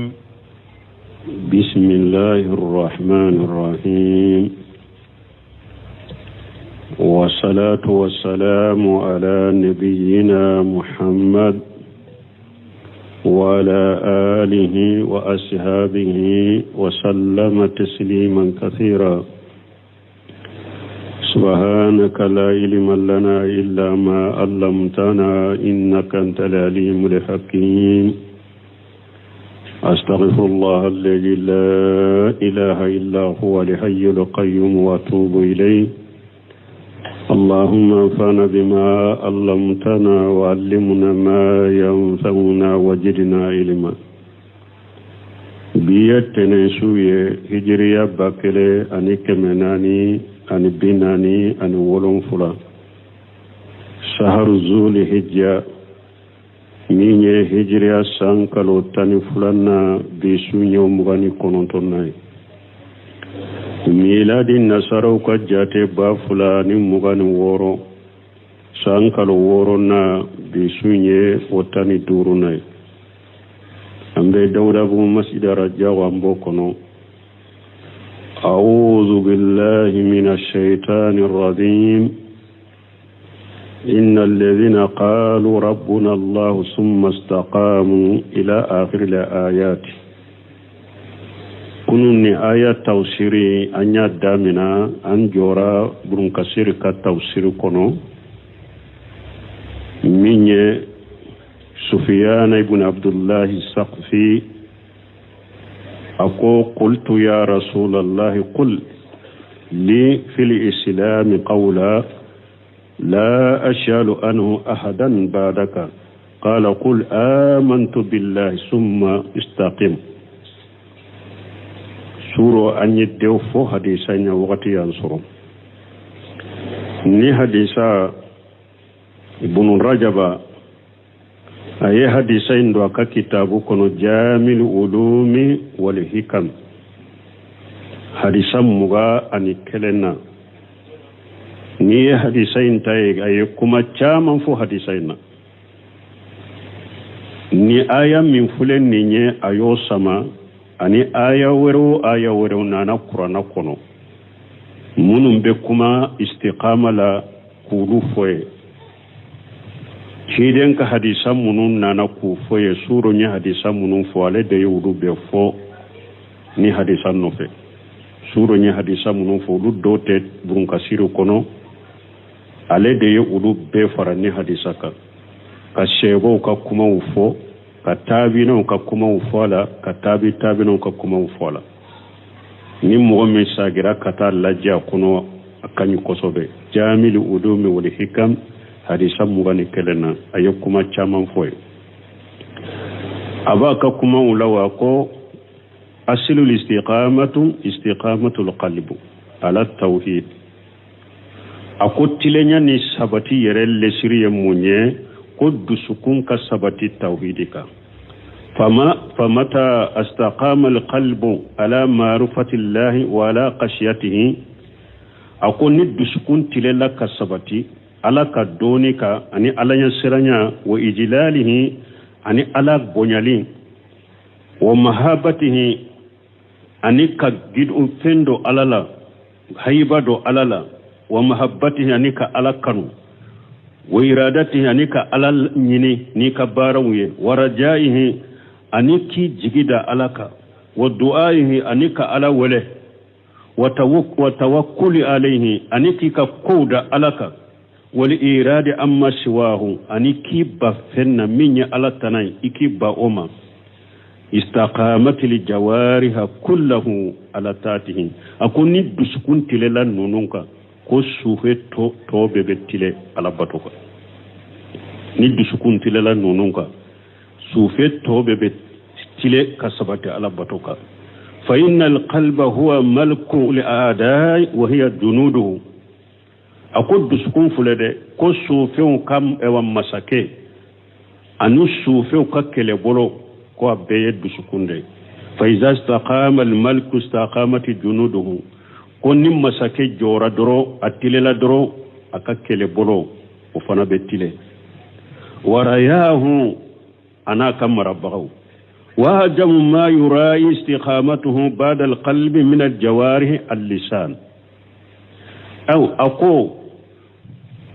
بسم الله الرحمن الرحيم، والصلاة والسلام على نبينا محمد وعلى آله وأصحابه وسلم تسليما كثيرا. سبحانك لا علم لنا إلا ما علمتنا إنك أنت العليم الحكيم. أستغفر الله الذي لا إله إلا هو الحي القيوم وأتوب إليه. اللهم انفعنا بما علمتنا وعلمنا ما ينفعنا وزدنا علما. Bi ye tɛnɛnsu ye, hijiriya 1447, saharu zuli hijja, min ye hijiriya san kalo 12nan, bi su ɲɛ 29nan ye. Miladi nasaraw ka jate 2026, san kalo wɔɔrɔnan, bi su ye o 15nan ye. An bɛ Dawudabugu masjid Rajaw, an b'o kɔnɔ. أعوذ بالله من الشيطان الرجيم. إن الذين قالوا ربنا الله ثم استقاموا إلى آخر الآيات. Kunun ni aya tawsiri an y'a damina, an jɔra Burunkasiri ka tawsiri kɔnɔ min ye Sufiyana ibn Abdullahi Saqfi a ko: qultu ya rasulallahi qul li fil islami qawla la ashalu anhu ahadan ba'daka. Qala qul amantu billahi summa istaqim. Suro an ye dew fɔ hadisa ɲa wagati y'an sɔrɔ ni hadisa. Ibnu Rajaba a ye hadisa in don a ka kitabu kɔnɔ, Jamil Ulumi wal Hikam, hadisa 21 na. N'i ye hadisa in ta ye, a ye kuma caman fɔ hadisa in na. Ni aya min filɛ nin ye, a y'o sama ani aya wɛrɛw, aya wɛrɛw nana kuranna kɔnɔ minnu bɛ kuma istiqama la, k'olu fɔ ye. Ciden ka hadisa minnu nana k'u fɔ ye, suro ye hadisa minnu fɔ, ale de ye olu bɛɛ fɔ ni hadisa nɔfɛ. Suro ye hadisa minnu fɔ, olu dɔw tɛ burunkasiri kɔnɔ, ale de ye olu bɛɛ fara ni hadisa kan, ka sɛbɛw ka kumaw fɔ, ka taabinaw ka kumaw fɔ a la, ka taabi taabinaw ka kumaw fɔ a la. Ni mɔgɔ min sagira ka taa lajɛ a kɔnɔ, a ka ɲi kosɛbɛ. Jamili Ulumi wal Hikam, hadisa 21 na, a ye kuma caman fɔ ye. A b'a ka kumaw la wa ko asilul istiqamatu istiqamatul qalbu ala tawhid. A ko tilenya ni sabati yɛrɛ lesiri ye mun ye? Ko dusukun ka sabati tawhidi kan. Fama famata astaqama alqalbu ala ma'rifatillahi wa ala khashiyatihi. A ko ni dusukun tilela ka sabati Ala ka dɔnni kan ani Ala ɲɛsiranya, wa ijilalihi, ani Ala bonyali, wa mahabatihi, ani ka gidon fɛn dɔ Ala la, hayiba dɔ Ala la, wa mahabbatihi, ani ka Ala kanu, wa iradatihi, ani ka Ala ɲini n'i ka baaraw ye, wa rajaihi, ani k'i jigi da Ala kan, wa du'aihi, ani ka Ala wele, wa tawakkuli alayhi, ani k'i ka kow da Ala kan, wal iradi amma siwahu, ani k'i ba fɛn na min ye Ala tana ye, i k'i ba o ma. Istaqamatil jawariha kullahu ala taatihi. A ko ni dusukun tilela ninnu kan, ko sufe tɔ bɛɛ bɛ tile Ala bato kan. Ni dusukun tilela ninnu kan, sufe tɔ bɛɛ bɛ tile ka sabati Ala bato kan. Fa inna alqalba huwa malku li a'dai wa hiya junuduhu. A ko dusukun filɛ dɛ, ko sufɛnw ka ɛwa masakɛ ani sufɛnw ka kɛlɛbolo, ko a bɛɛ ye dusukun de ye. Fa iza istaqama almaliku istaqamati junuduhu. Ko ni masakɛ jɔra dɔrɔn, a tilela dɔrɔn, a ka kɛlɛbolo o fana bɛ tile, warayahu, a n'a ka marabagaw. Wahajamu ma yura'i istiqamatuhu ba'da alqalbi min aljawarihi allisan. Aw a ko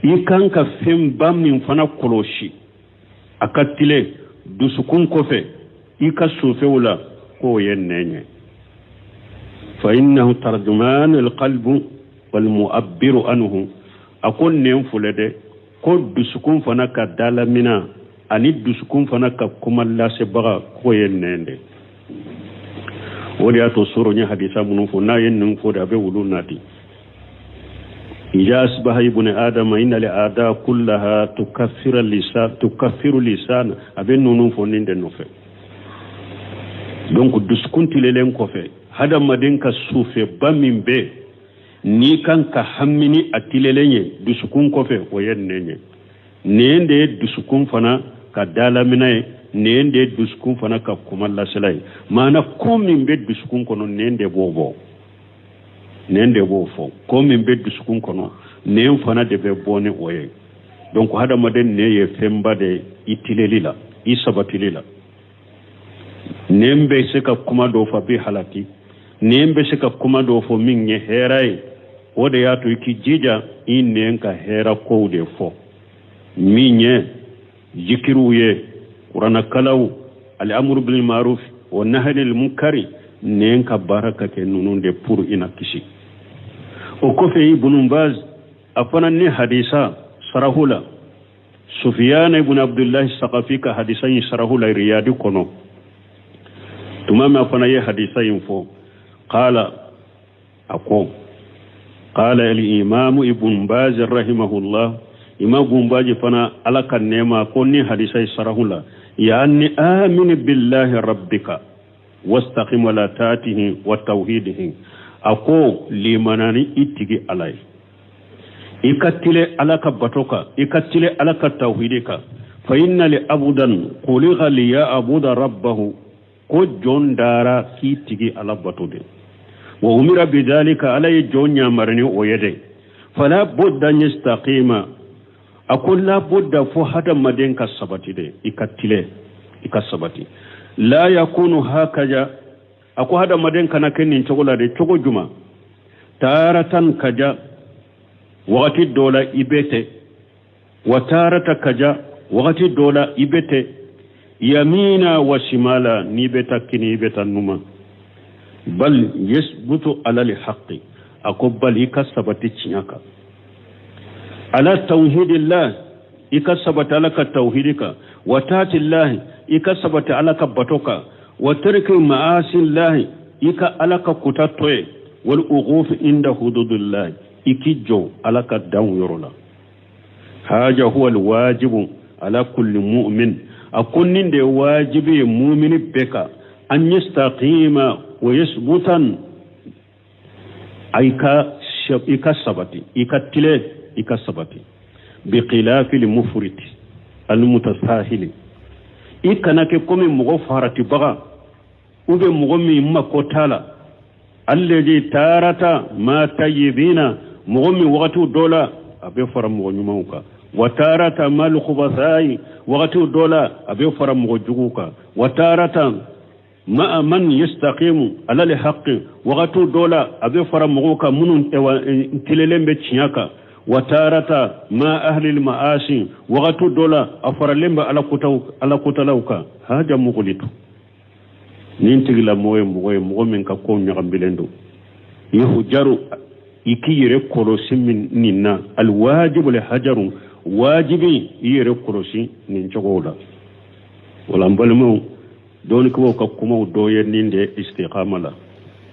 i kan ka fɛnba min fana kɔlɔsi a ka tile dusukun kɔfɛ i ka sufɛw la, k'o ye nɛn ye. Fa innahu tarjuman alqalbu walmu'abbiru anhu. A ko nɛn filɛ dɛ, ko dusukun fana ka dalamina ani dusukun fana ka kuma lasebaga, k'o ye nɛn de. O de y'a to soro ye hadisa minnu fɔ, n'a ye ninnu fɔ de, a bɛ wulu nati. Ija asbaha ibn adama inna li ada kullaha tukaffiru lisan, tukaffiru lisan, a bɛ ninnu fɔ nin de nɔfɛ. Donc dusukun tilelen kɔfɛ, hadamaden ka sufɛba min bɛ n'i kan ka hami ni a tilelen ye dusukun kɔfɛ, o ye nɛn ye. Nɛn de ye dusukun fana ka dalamina ye, nɛn de ye dusukun fana ka kuma lasela ye. Maana ko min bɛ dusukun kɔnɔ, nɛn de b'o bɔ, nɛn de b'o fɔ. Ko min bɛ dusukun kɔnɔ, nɛn fana de bɛ bɔ ni o ye. Donc hadamaden nɛn ye fɛnba de ye i tileli la, i sabatili la. Nɛn bɛ se ka kuma dɔw fɔ a bɛ halaki, nɛn bɛ se ka kuma dɔw fɔ min ye hɛrɛ ye. O de y'a to i k'i jija i nɛn ka hɛrɛ kow de fɔ, min ye zikiriw ye, kuranakalaw, al'amuru bil ma'ruf wa nahyi anil munkari. nɛn ka baara ka kɛ ninnu de pour i na kisi. O kɔfɛ, Ibnu Baz a fana ni hadisa sarahu la, Sufiyana ibn Abdullahi Sakafi ka hadisa in sarahu la Riyadi kɔnɔ, tuma min a fana ye hadisa in fɔ, qala, a ko qala al-imamu Ibn Baz rahimahullah, Imam Ibn Baz fana, Ala ka nɛɛma, ko ni hadisa in sarahu la, yaani amini billahi rabbika wastaqim ala taatihi wa tawhidihi, a ko limana ni i tigi Ala ye, i ka tile Ala ka bato kan, i ka tile Ala ka tawhidi kan. Fa inna li abudan khuliqa liya'buda rabbahu, ko jɔn dara k'i tigi Ala bato de, wa umira bidhalika, Ala ye jɔn yamari ni o ye de. Fala budda an yastaqima, a ko la budda, fo hadamaden ka sabati de, i ka tile, i ka sabati. La yakunu hakaja, a ko hadamaden kana kɛ nin cogo la de. Cogo juma? Taratan kaja, wagati dɔ la i bɛ tɛ, wa tarata kaja, wagati dɔ la i bɛ tɛ, yamina wa shimala, n'i bɛ taa kini, i bɛ taa numa. Bal yasbutu ala li haqqi, a ko bal i ka sabati tiɲɛ kan, ala tawhidillah, i ka sabati Ala ka tawhidi kan, wa taatillahi, i ka sabati Ala ka bato kan, wa tarki ma'asillahi, i ka Ala ka kuta to ye, wal uquf inda hududillahi, i k'i jɔ Ala ka danw yɔrɔ la. Haja huwa alwajibu ala kulli mu'min, a ko nin de ye wajibi ye mumini bɛɛ kan, an yastaqima wa yasbutan, i ka sabati, i ka tile, i ka sabati. Bi khilafi limufriti almutasahili, i kana kɛ komi mɔgɔ faratibaga ou bien mɔgɔ min mako t'a la, alladhi tarata ma tayyibina, mɔgɔ min wagatiw dɔ la a bɛ fara mɔgɔ ɲumanw kan, wa tarata mal khubasai, wagatiw dɔ la a bɛ fara mɔgɔ juguw kan, wa tarata ma'a man yastaqimu ala li haqqi, wagatiw dɔ la a bɛ fara mɔgɔw kan minnu tilelen bɛ tiɲɛ kan, wa tarata ma ahli ma'asi, wagatiw dɔ la a faralen bɛ Ala kotalaw kan. Haja mugulitu, nin tigilamɔgɔ ye mɔgɔ ye, mɔgɔ min ka ko ɲagambilen don. Yuhjaru, i k'i yɛrɛ kɔlɔsi min nin na, alwajibu le hajaru, wajibi i yɛrɛ kɔlɔsi nin cogow la. Wala n balimaw, dɔɔnikɛbaw ka kumaw dɔ ye nin de istiqama la,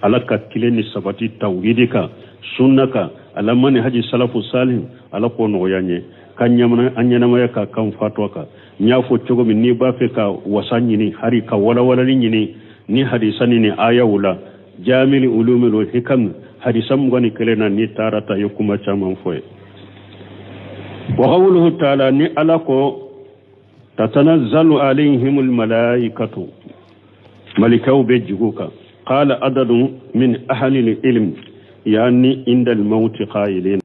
Ala ka tile ni sabati tawhidi kan, sunna kan, ala mani haji salafu salim, Ala k'o nɔgɔya n ye ka ɲamana an ɲɛnamaya ka kan fatwa kan. N y'a fɔ cogo min, n'i b'a fɛ ka wasa ɲini, hari ka walawalali ɲini ni hadisa ni ayaw la, Jamili Ulumil Hikam, hadisa 21 na, n'i taara ta ye kuma caman fɔ ye. Wa qawluhu ta'ala, ni Ala ko tatanazzalu alayhimul malaikatu, malikaw bɛ jigu kan, qala adadun min ahli ilm, yani inda al-mawti qailin.